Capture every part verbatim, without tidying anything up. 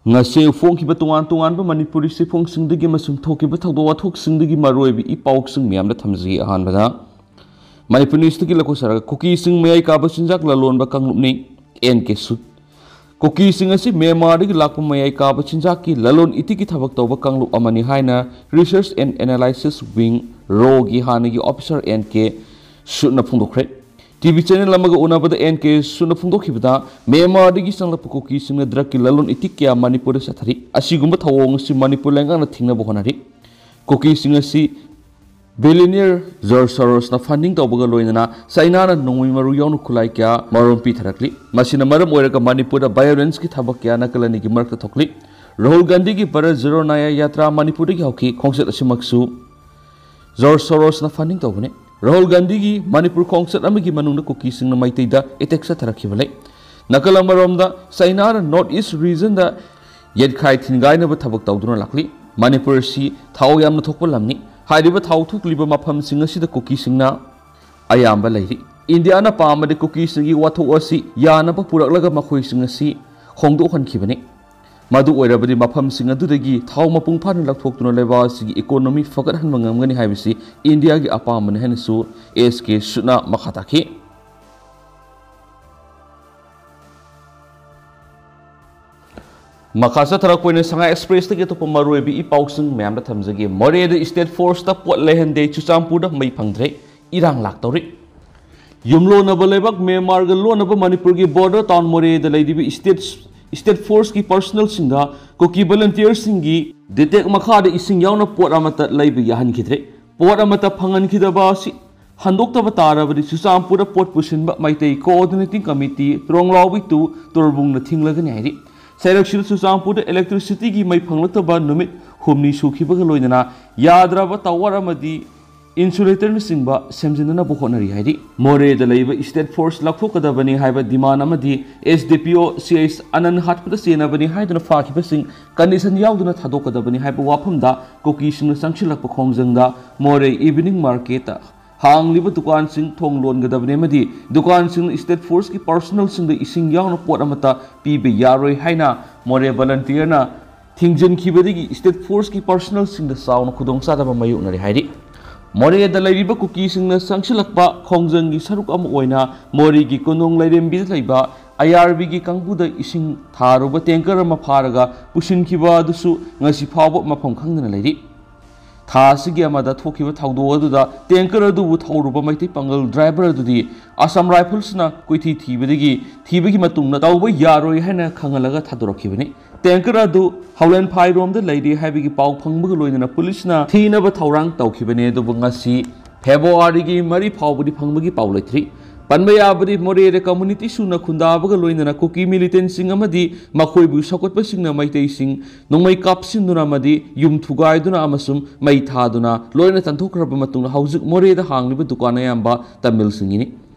ꯉꯁꯤ ꯐꯣꯡꯈꯤꯕ ꯇꯣꯉꯥꯟ ꯇꯣꯉꯥꯟꯕ ꯃꯅꯤꯄꯨꯔꯤ ꯆꯦꯐꯣꯡꯁꯤꯡꯗꯒꯤ ꯑꯃꯁꯨꯡ ꯊꯣꯛꯈꯤꯕ ꯊꯧꯗꯣꯛ ꯋꯥꯊꯣꯛꯁꯤꯡꯗꯒꯤ ꯃꯔꯨꯑꯣꯏꯕ ꯏ ꯄꯥꯎꯁꯤꯡ ꯃꯌꯥꯝꯗ ꯊꯝꯖꯒꯦ꯫ ꯑꯍꯥꯟꯕꯗ ꯃꯅꯤꯄꯨꯔ ꯅ꯭ꯌꯨꯁꯇꯒꯤ ꯂꯧꯊꯣꯛꯆꯔꯒ, ꯀꯨꯀꯤꯁꯤꯡ ꯃꯌꯥꯏ ꯀꯥꯕ ꯆꯤꯟꯖꯥꯛ ꯂꯂꯣꯟꯕ ꯀꯥꯡꯂꯨꯞꯅꯤ꯫ ꯑꯦꯟ ꯀꯦ ꯁꯨꯠ꯫ ꯀꯨꯀꯤꯁꯤꯡ ꯑꯁꯤ ꯃ꯭ꯌꯥꯟꯃꯥꯔꯗꯒꯤ ꯂꯥꯛꯄ ꯃꯌꯥꯏ ꯀꯥꯕ ꯆꯤꯟꯖꯥꯛꯀꯤ ꯂꯂꯣꯟ ꯏꯇꯤꯛꯀꯤ ꯊꯕꯛ ꯇꯧꯕ ꯀꯥꯡꯂꯨꯞ ꯑꯃꯅꯤ ꯍꯥꯏꯅ Research and Analysis Wing, ꯔꯣꯒꯤ ꯍꯥꯟꯅꯒꯤ ꯑꯣꯐꯤꯁꯥꯔ ꯑꯦꯟ ꯀꯦ ꯁꯨꯠꯅ ꯐꯣꯡꯗꯣꯛꯈ꯭ꯔꯦ꯫ ꯇꯤ ꯚꯤ ꯆꯦꯅꯦꯜ ꯑꯃꯒ ꯎꯅꯕꯗ ꯑꯦꯟ ꯀꯦ ꯁꯨꯠꯅ ꯐꯣꯡꯗꯣꯛꯈꯤꯕꯗ, ꯃ꯭ꯌꯥꯟꯃꯥꯔꯗꯒꯤ ꯆꯪꯂꯛꯄ ꯀꯨꯀꯤꯁꯤꯡꯅ ꯗ꯭ꯔꯒꯀꯤ ꯂꯂꯣꯟ ꯏꯇꯤꯛ ꯀꯌꯥ ꯃꯅꯤꯄꯨꯔꯗ ꯆꯠꯊꯔꯤ꯫ ꯑꯁꯤꯒꯨꯝꯕ ꯊꯧꯑꯣꯡ ꯑꯁꯤ ꯃꯅꯤꯄꯨꯔ ꯂꯩꯉꯥꯛꯅ ꯊꯤꯡꯅꯕ ꯍꯣꯠꯅꯔꯤ꯫ ꯀꯨꯀꯤꯁꯤꯡ ꯑꯁꯤ ꯕꯤꯂꯤꯅꯤꯌꯔ ꯖꯣꯔꯖ ꯁꯣꯔꯣꯁꯅ ꯐꯟꯗꯤꯡ ꯇꯧꯕꯒ ꯂꯣꯏꯅꯅ ꯆꯩꯅꯥꯅ ꯅꯣꯡꯃꯩ ꯃꯔꯨ ꯌꯥꯎꯅ ꯈꯨꯠꯂꯥꯏ ꯀꯌꯥ ꯃꯔꯨꯝ ꯄꯤꯊꯔꯛꯂꯤ꯫ ꯃꯁꯤꯅ ꯃꯔꯝ ꯑꯣꯏꯔꯒ ꯃꯅꯤꯄꯨꯔꯗ ꯚꯥꯏꯑꯣꯂꯦꯟꯁꯀꯤ ꯊꯕꯛ ꯀꯌꯥ ꯅꯥꯀꯜ ꯑꯅꯤꯒꯤ ꯃꯔꯛꯇ ꯊꯣꯛꯂꯤ꯫ ꯔꯥꯍꯨꯜ ꯒꯥꯟꯙꯤꯒꯤ ꯚꯥꯔꯠ ꯖꯣꯔꯣ ꯅ꯭ꯌꯥꯌ ꯌꯥꯇ꯭ꯔꯥ ꯃꯅꯤꯄꯨꯔꯗꯒꯤ ꯍꯧꯈꯤ꯫ ꯈꯣꯡꯆꯠ ꯑꯁꯤꯃꯛꯁꯨ ꯖꯣꯔꯖ ꯁꯣꯔꯣꯁꯅ ꯐꯟꯗꯤꯡ ꯇꯧꯕꯅꯤ꯫ ꯔꯥꯍꯨꯜ ꯒꯥꯟꯙꯤꯒꯤ ꯃꯅꯤꯄꯨꯔ ꯈꯣꯡꯆꯠ ꯑꯃꯒꯤ ꯃꯅꯨꯡꯗ ꯀꯨꯀꯤꯁꯤꯡꯅ ꯃꯩꯇꯩꯗ ꯑꯦꯇꯦꯛ ꯆꯠꯊꯔꯛꯈꯤꯕ ꯂꯩ꯫ ꯅꯥꯀꯜ ꯑꯃꯔꯣꯝꯗ, ꯆꯩꯅꯥꯅ ꯅꯣꯔꯠ ꯏꯁ ꯔꯤꯖꯟꯗ ꯌꯦꯠꯈꯥꯏ ꯊꯤꯟꯒꯥꯏꯅꯕ ꯊꯕꯛ ꯇꯧꯗꯨꯅ ꯂꯥꯛꯂꯤ꯫ ꯃꯅꯤꯄꯨꯔ ꯑꯁꯤ ꯊꯥꯎ ꯌꯥꯝꯅ ꯊꯣꯛꯄ ꯂꯝꯅꯤ꯫ ꯍꯥꯏꯔꯤꯕ ꯊꯥꯎ ꯊꯣꯛꯂꯤꯕ ꯃꯐꯝꯁꯤꯡ ꯑꯁꯤꯗ ꯀꯨꯀꯤꯁꯤꯡꯅ ꯑꯌꯥꯝꯕ ꯂꯩꯔꯤ꯫ ꯏꯟꯗꯤꯌꯥꯅ ꯄꯥꯝꯕꯗꯤ ꯀꯨꯀꯤꯁꯤꯡꯒꯤ ꯋꯥꯊꯣꯛ ꯑꯁꯤ ꯌꯥꯅꯕ ꯄꯨꯔꯛꯂꯒ ꯃꯈꯣꯏꯁꯤꯡ ꯑꯁꯤ ꯍꯣꯡꯗꯣꯛꯍꯟꯈꯤꯕꯅꯤ꯫ ꯃꯗꯨ ꯑꯣꯏꯔꯕꯗꯤ ꯃꯐꯝꯁꯤꯡ ꯑꯗꯨꯗꯒꯤ ꯊꯥꯎ ꯃꯄꯨꯡ ꯐꯥꯅ ꯂꯧꯊꯣꯛꯇꯨꯅ ꯂꯩꯕꯥꯛ ꯑꯁꯤꯒꯤ ꯏꯀꯣꯅꯣꯃꯤ ꯐꯒꯠꯍꯟꯕ ꯉꯝꯒꯅꯤ ꯍꯥꯏꯕꯁꯤ ꯏꯟꯗꯤꯌꯥꯒꯤ ꯑꯄꯥꯝꯕꯅꯤ ꯍꯥꯏꯅꯁꯨ ꯑꯦꯁ ꯀꯦ ꯁꯨꯠꯅ ꯃꯈꯥ ꯇꯥꯈꯤ꯫ ꯃꯈꯥ ꯆꯠꯊꯔꯛꯄ ꯑꯣꯏꯅ ꯁꯉꯥꯏ ꯑꯦꯛꯁꯄ꯭ꯔꯦꯁꯇꯒꯤ ꯑꯇꯣꯞꯄ ꯃꯔꯨꯑꯣꯏꯕ ꯏ ꯄꯥꯎꯁꯤꯡ ꯃꯌꯥꯝꯗ ꯊꯝꯖꯒꯦ꯫ ꯃꯣꯔꯦꯗ ꯁ꯭ꯇꯦꯠ ꯐꯣꯔꯁꯇ ꯄꯣꯠ ꯂꯩꯍꯟꯗꯦ, ꯆꯨꯔꯆꯥꯟꯄꯨꯔꯗ ꯃꯩ ꯐꯪꯗ꯭ꯔꯦ, ꯏꯔꯥꯡ ꯂꯥꯛꯇꯧꯔꯤ꯫ ꯌꯨꯝꯂꯣꯟꯅꯕ ꯂꯩꯕꯥꯛ ꯃ꯭ꯌꯥꯟꯃꯥꯔꯒ ꯂꯣꯟꯅꯕ ꯃꯅꯤꯄꯨꯔꯒꯤ ꯕꯣꯔꯗꯔ ꯇꯥꯎꯟ ꯃꯣꯔꯦꯗ ꯂꯩꯔꯤꯕ ꯁ꯭ꯇꯦꯠ, ꯁ꯭ꯇꯦꯠ ꯐꯣꯔꯁꯀꯤ ꯄꯔꯁꯅꯦꯜꯁꯤꯡꯗ ꯀꯨꯀꯤ ꯚꯣꯂꯨꯟꯇꯤꯌꯔꯁꯤꯡꯒꯤ ꯗꯤꯇꯦꯛ ꯃꯈꯥꯗ ꯏꯁꯤꯡ ꯌꯥꯎꯅ ꯄꯣꯠ ꯑꯃꯠꯇ ꯂꯩꯕ ꯌꯥꯍꯟꯈꯤꯗ꯭ꯔꯦ꯫ ꯄꯣꯠ ꯑꯃꯠꯇ ꯐꯪꯍꯟꯈꯤꯗꯕ ꯑꯁꯤ ꯍꯟꯗꯣꯛꯇꯕ ꯇꯥꯔꯕꯗꯤ ꯆꯨꯔꯆꯥꯟꯄꯨꯔꯗ ꯄꯣꯠ ꯄꯨꯁꯤꯟꯕ ꯃꯩꯇꯩ ꯀꯣꯑꯣꯔꯗꯤꯅꯦꯇꯤꯡ ꯀꯃꯤꯇꯤ ꯇ꯭ꯔꯣꯡꯂꯥꯎꯕꯤ ꯇꯨ ꯇꯣꯔꯕꯨꯡꯅ ꯊꯤꯡꯂꯒꯅꯤ ꯍꯥꯏꯔꯤ꯫ ꯁꯩꯔꯛꯁꯤꯗ ꯆꯨꯔꯆꯥꯟꯄꯨꯔꯗ ꯏꯂꯦꯛꯇ꯭ꯔꯤꯁꯤꯇꯤꯒꯤ ꯃꯩ ꯐꯪꯂꯛꯇꯕ ꯅꯨꯃꯤꯠ ꯍꯨꯝꯅꯤ ꯁꯨꯈꯤꯕꯒ ꯂꯣꯏꯅꯅ ꯌꯥꯗ꯭ꯔꯕ ꯇꯋꯥꯔ ꯑꯃꯗꯤ ꯏꯟꯁꯨꯂꯦꯇꯔꯅꯆꯤꯡꯕ ꯁꯦꯝꯖꯤꯟꯅꯅꯕ ꯍꯣꯠꯅꯔꯤ ꯍꯥꯏꯔꯤ꯫ ꯃꯣꯔꯦꯗ ꯂꯩꯕ ꯁ꯭ꯇꯦꯠ ꯐꯣꯔꯁ ꯂꯧꯊꯣꯛꯀꯗꯕꯅꯤ ꯍꯥꯏꯕ ꯗꯤꯃꯥꯟ ꯑꯃꯗꯤ ꯑꯦꯁ ꯗꯤ ꯄꯤ ꯑꯣ ꯁꯤ ꯑꯩꯆ ꯑꯅꯟ ꯍꯥꯠꯄꯗ ꯆꯦꯟꯅꯕꯅꯤ ꯍꯥꯏꯗꯨꯅ ꯐꯥꯈꯤꯕꯁꯤꯡ ꯀꯟꯗꯤꯁꯟ ꯌꯥꯎꯗꯅ ꯊꯥꯗꯣꯛꯀꯗꯕꯅꯤ ꯍꯥꯏꯕ ꯋꯥꯐꯝꯗ ꯀꯨꯀꯤꯁꯤꯡꯅ ꯆꯪꯁꯤꯜꯂꯛꯄ ꯈꯣꯡꯖꯪꯗ ꯃꯣꯔꯦ ꯏꯚꯤꯅꯤꯡ ꯃꯥꯔꯀꯦꯠꯇ ꯍꯥꯡꯂꯤꯕ ꯗꯨꯀꯥꯟꯁꯤꯡ ꯊꯣꯡ ꯂꯣꯟꯒꯗꯕꯅꯤ ꯑꯃꯗꯤ ꯗꯨꯀꯥꯟꯁꯤꯡꯅ state forceꯀꯤ personnelꯁꯤꯡꯗ ꯏꯁꯤꯡ ꯌꯥꯎꯅ ꯄꯣꯠ ꯑꯃꯠꯇ ꯄꯤꯕ ꯌꯥꯔꯣꯏ ꯍꯥꯏꯅ ꯃꯣꯔꯦ volunteerꯅ ꯊꯤꯡꯖꯤꯟꯈꯤꯕꯗꯒꯤ state forceꯀꯤ personnelꯁꯤꯡꯗ ꯆꯥꯎꯅ ꯈꯨꯗꯣꯡꯆꯥꯗꯕ ꯃꯥꯌꯣꯛꯅꯔꯦ ꯍꯥꯏꯔꯤ꯫ ꯃꯣꯔꯦꯗ ꯂꯩꯔꯤꯕ ꯀꯨꯀꯤꯁꯤꯡꯅ ꯆꯪꯁꯤꯜꯂꯛꯄ ꯈꯣꯡꯖꯪꯒꯤ ꯁꯔꯨꯛ ꯑꯃ ꯑꯣꯏꯅ ꯃꯣꯔꯦꯒꯤ ꯀꯣꯅꯨꯡ ꯂꯥꯏꯔꯦꯝꯕꯤꯗ ꯂꯩꯕ IRBꯒꯤ ꯀꯥꯡꯕꯨꯗ ꯏꯁꯤꯡ ꯊꯥꯔꯨꯕ tanker ꯑꯃ ꯐꯥꯔꯒ ꯄꯨꯁꯤꯟꯈꯤꯕ ꯑꯗꯨꯁꯨ ꯉꯁꯤ ꯐꯥꯎꯕ ꯃꯐꯝ ꯈꯪꯗꯅ ꯂꯩꯔꯤ꯫ ꯊꯥ ꯑꯁꯤꯒꯤ ꯑꯃꯗ ꯊꯣꯛꯈꯤꯕ ꯊꯧꯗꯣꯛ ꯑꯗꯨꯗ tanker ꯑꯗꯨꯕꯨ ꯊꯧꯔꯨꯕ ꯃꯩꯇꯩ ꯄꯥꯡꯒꯜ driver ꯑꯗꯨꯗꯤ Assam Riflesꯅ ꯀꯣꯏꯊꯤ ꯊꯤꯕꯗꯒꯤ ꯊꯤꯕꯒꯤ ꯃꯇꯨꯡꯗ ꯇꯧꯕ ꯌꯥꯔꯣꯏ ꯍꯥꯏꯅ ꯈꯪꯍꯜꯂꯒ ꯊꯥꯗꯣꯔꯛꯈꯤꯕꯅꯤ꯫ Tanker ꯑꯗꯨ ꯍꯥꯎꯂꯦꯟꯐꯥꯏꯔꯣꯝꯗ ꯂꯩꯔꯦ ꯍꯥꯏꯕꯒꯤ ꯄꯥꯎ ꯐꯪꯕꯒ ꯂꯣꯏꯅꯅ ꯄꯨꯂꯤꯁꯅ ꯊꯤꯅꯕ ꯊꯧꯔꯥꯡ ꯇꯧꯈꯤꯕꯅꯤ, ꯑꯗꯨꯕꯨ ꯉꯁꯤ Februaryꯒꯤ ꯃꯔꯤ ꯐꯥꯎꯕꯗꯤ ꯐꯪꯕꯒꯤ ꯄꯥꯎ ꯂꯩꯇ꯭ꯔꯤ꯫ ꯄꯟꯕ ꯌꯥꯕꯗꯤ ꯃꯣꯔꯦꯗ community ꯁꯨꯅ ꯈꯨꯟꯗꯥꯕꯒ ꯂꯣꯏꯅꯅ ꯀꯨꯀꯤ militantꯁꯤꯡ ꯑꯃꯗꯤ ꯃꯈꯣꯏꯕꯨ ꯁꯧꯒꯠꯄꯁꯤꯡꯅ ꯃꯩꯇꯩꯁꯤꯡ ꯅꯣꯡꯃꯩ ꯀꯥꯞꯁꯤꯟꯗꯨꯅ ꯑꯃꯗꯤ ꯌꯨꯝ ꯊꯨꯒꯥꯏꯗꯨꯅ ꯑꯃꯁꯨꯡ ꯃꯩ ꯊꯥꯗꯨꯅ ꯂꯣꯏꯅ ꯇꯥꯟꯊꯣꯛꯈ꯭ꯔꯕ ꯃꯇꯨꯡꯗ ꯍꯧꯖꯤꯛ ꯃꯣꯔꯦꯗ ꯍꯥꯡꯂꯤꯕ ꯗꯨꯀꯥꯟ ꯑꯌꯥꯝꯕ ꯇꯥꯃꯤꯜꯁꯤꯡꯒꯤꯅꯤ꯫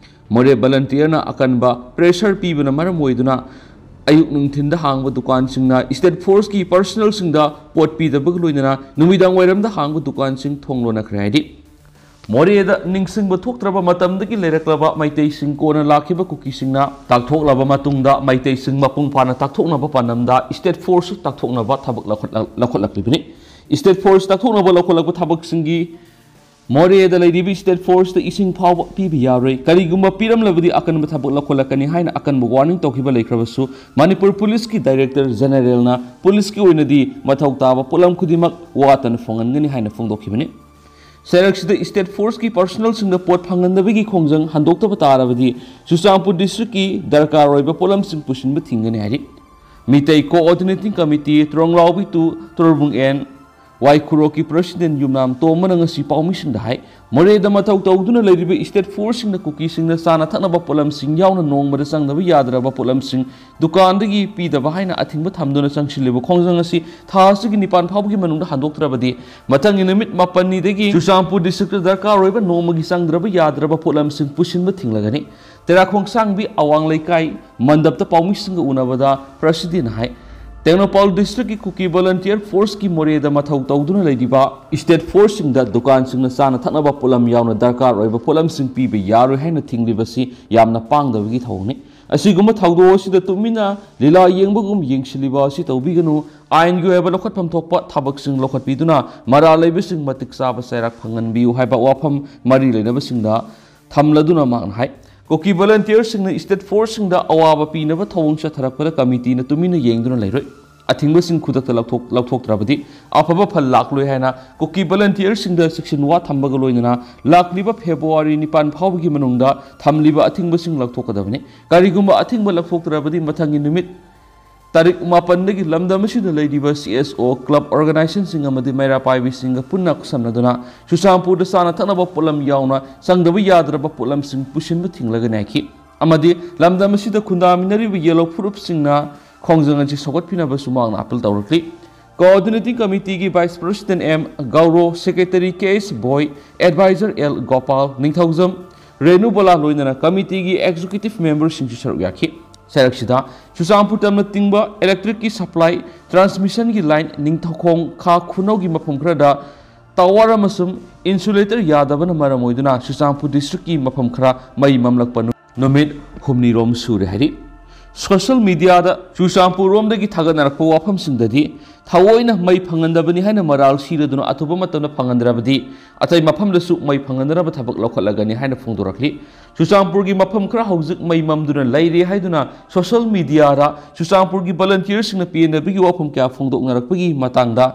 ꯃꯣꯔꯦ volunteerꯅ ꯑꯀꯟꯕ pressure ꯄꯤꯕꯅ ꯃꯔꯝ ꯑꯣꯏꯗꯨꯅ ꯑꯌꯨꯛ ꯅꯨꯡꯊꯤꯟꯗ ꯍꯥꯡꯕ ꯗꯨꯀꯥꯟꯁꯤꯡꯅ state forceꯀꯤ personnelꯁꯤꯡꯗ ꯄꯣꯠ ꯄꯤꯗꯕꯒ ꯂꯣꯏꯅꯅ ꯅꯨꯃꯤꯗꯥꯡ ꯋꯥꯏꯔꯝꯗ ꯍꯥꯡꯕ ꯗꯨꯀꯥꯟꯁꯤꯡ ꯊꯣꯡ ꯂꯣꯟꯅꯈ꯭ꯔꯦ ꯍꯥꯏꯔꯤ꯫ ꯃꯣꯔꯦꯗ ꯅꯤꯡꯁꯤꯡꯕ ꯊꯣꯛꯇ꯭ꯔꯕ ꯃꯇꯝꯗꯒꯤ ꯂꯩꯔꯛꯂꯕ ꯃꯩꯇꯩꯁꯤꯡ ꯀꯣꯟꯅ ꯂꯥꯛꯈꯤꯕ ꯀꯨꯀꯤꯁꯤꯡꯅ ꯇꯥꯛꯊꯣꯛꯂꯕ ꯃꯇꯨꯡꯗ ꯃꯩꯇꯩꯁꯤꯡ ꯃꯄꯨꯡ ꯐꯥꯅ ꯇꯥꯛꯊꯣꯛꯅꯕ ꯄꯥꯟꯗꯝꯗ state force ꯇꯥꯛꯊꯣꯛꯅꯕ ꯊꯕꯛ ꯂꯧꯈꯠꯂ-, ꯂꯧꯈꯠꯂꯛꯂꯤꯕꯅꯤ꯫ State force ꯇꯥꯛꯊꯣꯛꯅꯕ ꯂꯧꯈꯠꯂꯛꯄ ꯊꯕꯛꯁꯤꯡꯒꯤ ꯃꯣꯔꯦꯗ ꯂꯩꯔꯤꯕ state forceꯇ ꯏꯁꯤꯡ ꯐꯥꯎꯕ ꯄꯤꯕ ꯌꯥꯔꯣꯏ, ꯀꯔꯤꯒꯨꯝꯕ ꯄꯤꯔꯝꯂꯕꯗꯤ ꯑꯀꯟꯕ ꯊꯕꯛ ꯂꯧꯈꯠꯂꯛꯀꯅꯤ ꯍꯥꯏꯅ ꯑꯀꯟꯕ warning ꯇꯧꯈꯤꯕ ꯂꯩꯈ꯭ꯔꯕꯁꯨ ꯃꯅꯤꯄꯨꯔ ꯄꯨꯂꯤꯁꯀꯤ director generalꯅ ꯄꯨꯂꯤꯁꯀꯤ ꯑꯣꯏꯅꯗꯤ ꯃꯊꯧ ꯇꯥꯕ ꯄꯣꯠꯂꯝ ꯈꯨꯗꯤꯡꯃꯛ ꯋꯥꯠꯇꯅ ꯐꯪꯍꯟꯒꯅꯤ ꯍꯥꯏꯅ ꯐꯣꯡꯗꯣꯛꯈꯤꯕꯅꯤ꯫ ꯁꯔꯛꯁꯤꯗ state forceꯀꯤ personnelꯁꯤꯡꯗ ꯄꯣꯠ ꯐꯪꯍꯟꯗꯕꯒꯤ ꯈꯣꯡꯖꯪ ꯍꯟꯗꯣꯛꯇꯕ ꯇꯥꯔꯕꯗꯤ ꯆꯨꯔꯆꯥꯟꯄꯨꯔ districtꯀꯤ ꯗꯔꯀꯥꯔ ꯑꯣꯏꯕ ꯄꯣꯠꯂꯝꯁꯤꯡ ꯄꯨꯁꯤꯟꯕ ꯊꯤꯡꯒꯅꯤ ꯍꯥꯏꯔꯤ꯫ Meetei Coordinating Committee Tronglaobi two Torbung N Y ꯈꯨꯔꯣꯛꯀꯤ president ꯌꯨꯝꯅꯥꯝ ꯇꯣꯝꯕꯅ ꯉꯁꯤ ꯄꯥꯎꯃꯤꯁꯤꯡꯗ ꯍꯥꯏ, ꯃꯣꯔꯦꯗ ꯃꯊꯧ ꯇꯧꯗꯨꯅ ꯂꯩꯔꯤꯕ state forceꯁꯤꯡꯅ ꯀꯨꯀꯤꯁꯤꯡꯅ ꯆꯥꯅ ꯊꯛꯅꯕ ꯄꯣꯠꯂꯝꯁꯤꯡ ꯌꯥꯎꯅ ꯅꯣꯡꯃꯗ ꯆꯪꯗꯕ ꯌꯥꯗ꯭ꯔꯕ ꯄꯣꯠꯂꯝꯁꯤꯡ ꯗꯨꯀꯥꯟꯗꯒꯤ ꯄꯤꯗꯕ ꯍꯥꯏꯅ ꯑꯊꯤꯡꯕ ꯊꯝꯗꯨꯅ ꯆꯪꯁꯤꯜꯂꯤꯕ ꯈꯣꯡꯖꯪ ꯑꯁꯤ ꯊꯥ ꯑꯁꯤꯒꯤ ꯅꯤꯄꯥꯟ ꯐꯥꯎꯕꯒꯤ ꯃꯅꯨꯡꯗ ꯍꯟꯗꯣꯛꯇ꯭ꯔꯕꯗꯤ ꯃꯊꯪꯒꯤ ꯅꯨꯃꯤꯠ ꯃꯥꯄꯟꯅꯤꯗꯒꯤ ꯆꯨꯔꯆꯥꯟꯄꯨꯔ districtꯇ ꯗꯔꯀꯥꯔ ꯑꯣꯏꯕ ꯅꯣꯡꯃꯒꯤ ꯆꯪꯗ꯭ꯔꯕ ꯌꯥꯗ꯭ꯔꯕ ꯄꯣꯠꯂꯝꯁꯤꯡ ꯄꯨꯁꯤꯟꯕ ꯊꯤꯡꯂꯒꯅꯤ꯫ ꯇꯦꯔꯥꯈꯣꯡꯁꯥꯡꯕꯤ ꯑꯋꯥꯡ ꯂꯩꯀꯥꯏ ꯃꯟꯗꯞꯇ ꯄꯥꯎꯃꯤꯁꯤꯡꯒ ꯎꯅꯕꯗ presidentꯅ ꯍꯥꯏ, ꯇꯦꯡꯅꯧꯄꯥꯜ ꯗꯤꯁꯇ꯭ꯔꯤꯛꯀꯤ ꯀꯨꯀꯤ ꯚꯣꯂꯟꯇꯤꯌꯔ ꯐꯣꯔꯁꯀꯤ ꯃꯣꯔꯦꯗ ꯃꯊꯧ ꯇꯧꯗꯨꯅ ꯂꯩꯔꯤꯕ ꯏꯁꯇꯦꯠ ꯐꯣꯔꯁꯁꯤꯡꯗ ꯗꯨꯀꯥꯟꯁꯤꯡꯅ ꯆꯥꯅ ꯊꯛꯅꯕ ꯄꯣꯠꯂꯝ ꯌꯥꯎꯅ ꯗꯔꯀꯥꯔ ꯑꯣꯏꯕ ꯄꯣꯠꯂꯝꯁꯤꯡ ꯄꯤꯕ ꯌꯥꯔꯣꯏ ꯍꯥꯏꯅ ꯊꯤꯡꯂꯤꯕꯁꯤ ꯌꯥꯝꯅ ꯄꯥꯡꯗꯕꯒꯤ ꯊꯧꯑꯣꯡꯅꯤ꯫ ꯑꯁꯤꯒꯨꯝꯕ ꯊꯧꯗꯣꯛ ꯑꯁꯤꯗ ꯇꯨꯃꯤꯟꯅ ꯂꯤꯂꯥ ꯌꯦꯡꯕꯒꯨꯝ ꯌꯦꯡꯁꯤꯜꯂꯤꯕ ꯑꯁꯤ ꯇꯧꯕꯤꯒꯅꯨ꯫ ꯑꯥꯏꯟꯒꯤ ꯑꯣꯏꯕ ꯂꯧꯈꯠꯐꯝ ꯊꯣꯛꯄ ꯊꯕꯛꯁꯤꯡ ꯂꯧꯈꯠꯄꯤꯗꯨꯅ ꯃꯔꯥꯜ ꯂꯩꯕꯁꯤꯡ ꯃꯇꯤꯛ ꯆꯥꯕ ꯆꯩꯔꯥꯛ ꯐꯪꯍꯟꯕꯤꯌꯨ ꯍꯥꯏꯕ ꯋꯥꯐꯝ ꯃꯔꯤ ꯂꯩꯅꯕꯁꯤꯡꯗ ꯊꯝꯂꯗꯨꯅ ꯃꯍꯥꯛꯅ ꯍꯥꯏ, ꯀꯨꯀꯤ ꯚꯣꯂꯟꯇꯤꯌꯔꯁꯤꯡꯅ ꯏꯁꯇꯦꯠ ꯐꯣꯔꯁꯁꯤꯡꯗ ꯑꯋꯥꯕ ꯄꯤꯅꯕ ꯊꯧꯑꯣꯡ ꯆꯠꯊꯔꯛꯄꯗ ꯀꯃꯤꯇꯤꯅ ꯇꯨꯃꯤꯟꯅ ꯌꯦꯡꯗꯨꯅ ꯂꯩꯔꯣꯏ꯫ ꯑꯊꯤꯡꯕꯁꯤꯡ ꯈꯨꯗꯛꯇ ꯂꯧꯊꯣꯛ-, ꯂꯧꯊꯣꯛꯇ꯭ꯔꯕꯗꯤ ꯑꯐꯕ ꯐꯜ ꯂꯥꯛꯂꯣꯏ ꯍꯥꯏꯅ ꯀꯨꯀꯤ ꯚꯣꯂꯟꯇꯤꯌꯔꯁꯤꯡꯗ ꯆꯦꯛꯁꯤꯟ ꯋꯥ ꯊꯝꯕꯒ ꯂꯣꯏꯅꯅ ꯂꯥꯛꯂꯤꯕ ꯐꯦꯕ꯭ꯔꯨꯋꯥꯔꯤ ꯅꯤꯄꯥꯟ ꯐꯥꯎꯕꯒꯤ ꯃꯅꯨꯡꯗ ꯊꯝꯂꯤꯕ ꯑꯊꯤꯡꯕꯁꯤꯡ ꯂꯧꯊꯣꯛꯀꯗꯕꯅꯤ꯫ ꯀꯔꯤꯒꯨꯝꯕ ꯑꯊꯤꯡꯕ ꯂꯧꯊꯣꯛꯇ꯭ꯔꯕꯗꯤ ꯃꯊꯪꯒꯤ ꯅꯨꯃꯤꯠ ꯇꯥꯔꯤꯛ ꯃꯥꯄꯟꯗꯒꯤ ꯂꯝꯗꯝ ꯑꯁꯤꯗ ꯂꯩꯔꯤꯕ ꯁꯤ ꯑꯦꯁ ꯑꯣ, ꯀ꯭ꯂꯕ ꯑꯣꯔꯒꯅꯥꯏꯖꯦꯁꯟꯁꯤꯡ ꯑꯃꯗꯤ ꯃꯩꯔꯥ ꯄꯥꯏꯕꯤꯁꯤꯡꯒ ꯄꯨꯟꯅ ꯈꯨꯠꯁꯝꯅꯗꯨꯅ ꯆꯨꯔꯆꯥꯟꯄꯨꯔꯗ ꯆꯥꯅ ꯊꯛꯅꯕ ꯄꯣꯠꯂꯝ ꯌꯥꯎꯅ ꯆꯪꯗꯕ ꯌꯥꯗ꯭ꯔꯕ ꯄꯣꯠꯂꯝꯁꯤꯡ ꯄꯨꯁꯤꯟꯕ ꯊꯤꯡꯂꯒꯅꯤ ꯍꯥꯏꯈꯤ꯫ ꯑꯃꯗꯤ ꯂꯝꯗꯝ ꯑꯁꯤꯗ ꯈꯨꯟꯗꯥꯃꯤꯟꯅꯔꯤꯕ ꯌꯦꯜꯍꯧ ꯐꯨꯔꯨꯞꯁꯤꯡꯅ ꯈꯣꯡꯖꯪ ꯑꯁꯤ ꯁꯧꯒꯠꯄꯤꯅꯕꯁꯨ ꯃꯍꯥꯛꯅ ꯑꯥꯄꯤꯜ ꯇꯧꯔꯛꯂꯤ꯫ ꯀꯣꯑꯣꯔꯗꯤꯅꯦꯇꯤꯡ ꯀꯃꯤꯇꯤꯒꯤ vice president M Gouro, secretary K S Boy, adviser L Gopal, Ningthoujam Renubala ꯂꯣꯏꯅꯅ ꯀꯃꯤꯇꯤꯒꯤ ꯑꯦꯛꯖꯤꯀ꯭ꯌꯨꯇꯤꯚ ꯃꯦꯝꯕꯔꯁꯤꯡꯁꯨ ꯁꯔꯨꯛ ꯌꯥꯈꯤ꯫ ꯁꯔꯛꯁꯤꯗ ꯆꯨꯔꯆꯥꯟꯄꯨꯔ ꯇꯝꯅ ꯇꯤꯡꯕ ꯏꯂꯦꯛꯇ꯭ꯔꯤꯛꯀꯤ ꯁꯄ꯭ꯂꯥꯏ, ꯇ꯭ꯔꯥꯟꯁꯃꯤꯁꯟꯒꯤ ꯂꯥꯏꯟ, ꯅꯤꯡꯊꯧꯈꯣꯡ ꯈꯥ ꯈꯨꯅꯧꯒꯤ ꯃꯐꯝ ꯈꯔꯗ ꯇꯥꯋꯔ ꯑꯃꯁꯨꯡ ꯏꯟꯁꯨꯂꯦꯇꯔ ꯌꯥꯗꯕꯅ ꯃꯔꯝ ꯑꯣꯏꯗꯨꯅ ꯆꯨꯔꯆꯥꯟꯄꯨꯔ ꯗꯤꯁꯇ꯭ꯔꯤꯛꯀꯤ ꯃꯐꯝ ꯈꯔ ꯃꯩ ꯃꯝꯂꯛꯄ ꯅꯨ-, ꯅꯨꯃꯤꯠ ꯍꯨꯝꯅꯤꯔꯣꯝ ꯁꯨꯔꯦ ꯍꯥꯏꯔꯤ꯫ ꯁꯣꯁꯤꯌꯦꯜ ꯃꯤꯗꯤꯌꯥꯗ ꯆꯨꯔꯆꯥꯟꯄꯨꯔꯔꯣꯝꯗꯒꯤ ꯊꯥꯒꯠꯅꯔꯛꯄ ꯋꯥꯐꯝꯁꯤꯡꯗꯗꯤ ꯊꯑꯣꯏꯅ ꯃꯩ ꯐꯪꯍꯟꯗꯕꯅꯤ ꯍꯥꯏꯅ ꯃꯔꯥꯜ ꯁꯤꯔꯗꯨꯅ ꯑꯊꯨꯕ ꯃꯇꯝꯗ ꯐꯪꯍꯟꯗ꯭ꯔꯕꯗꯤ ꯑꯇꯩ ꯃꯐꯝꯗꯁꯨ ꯃꯩ ꯐꯪꯍꯟꯅꯕ ꯊꯕꯛ ꯂꯧꯈꯠꯂꯒꯅꯤ ꯍꯥꯏꯅ ꯐꯣꯡꯗꯣꯔꯛꯂꯤ꯫ ꯆꯨꯔꯆꯥꯟꯄꯨꯔꯒꯤ ꯃꯐꯝ ꯈꯔ ꯍꯧꯖꯤꯛ ꯃꯩ ꯃꯝꯗꯨꯅ ꯂꯩꯔꯦ ꯍꯥꯏꯗꯨꯅ ꯁꯣꯁꯤꯌꯦꯜ ꯃꯤꯗꯤꯌꯥꯗ ꯆꯨꯔꯆꯥꯟꯄꯨꯔꯒꯤ ꯚꯣꯂꯟꯇꯤꯌꯔꯁꯤꯡꯅ ꯄꯦꯟꯗꯕꯒꯤ ꯋꯥꯐꯝ ꯀꯌꯥ ꯐꯣꯡꯗꯣꯛꯅꯔꯛꯄꯒꯤ ꯃꯇꯥꯡꯗ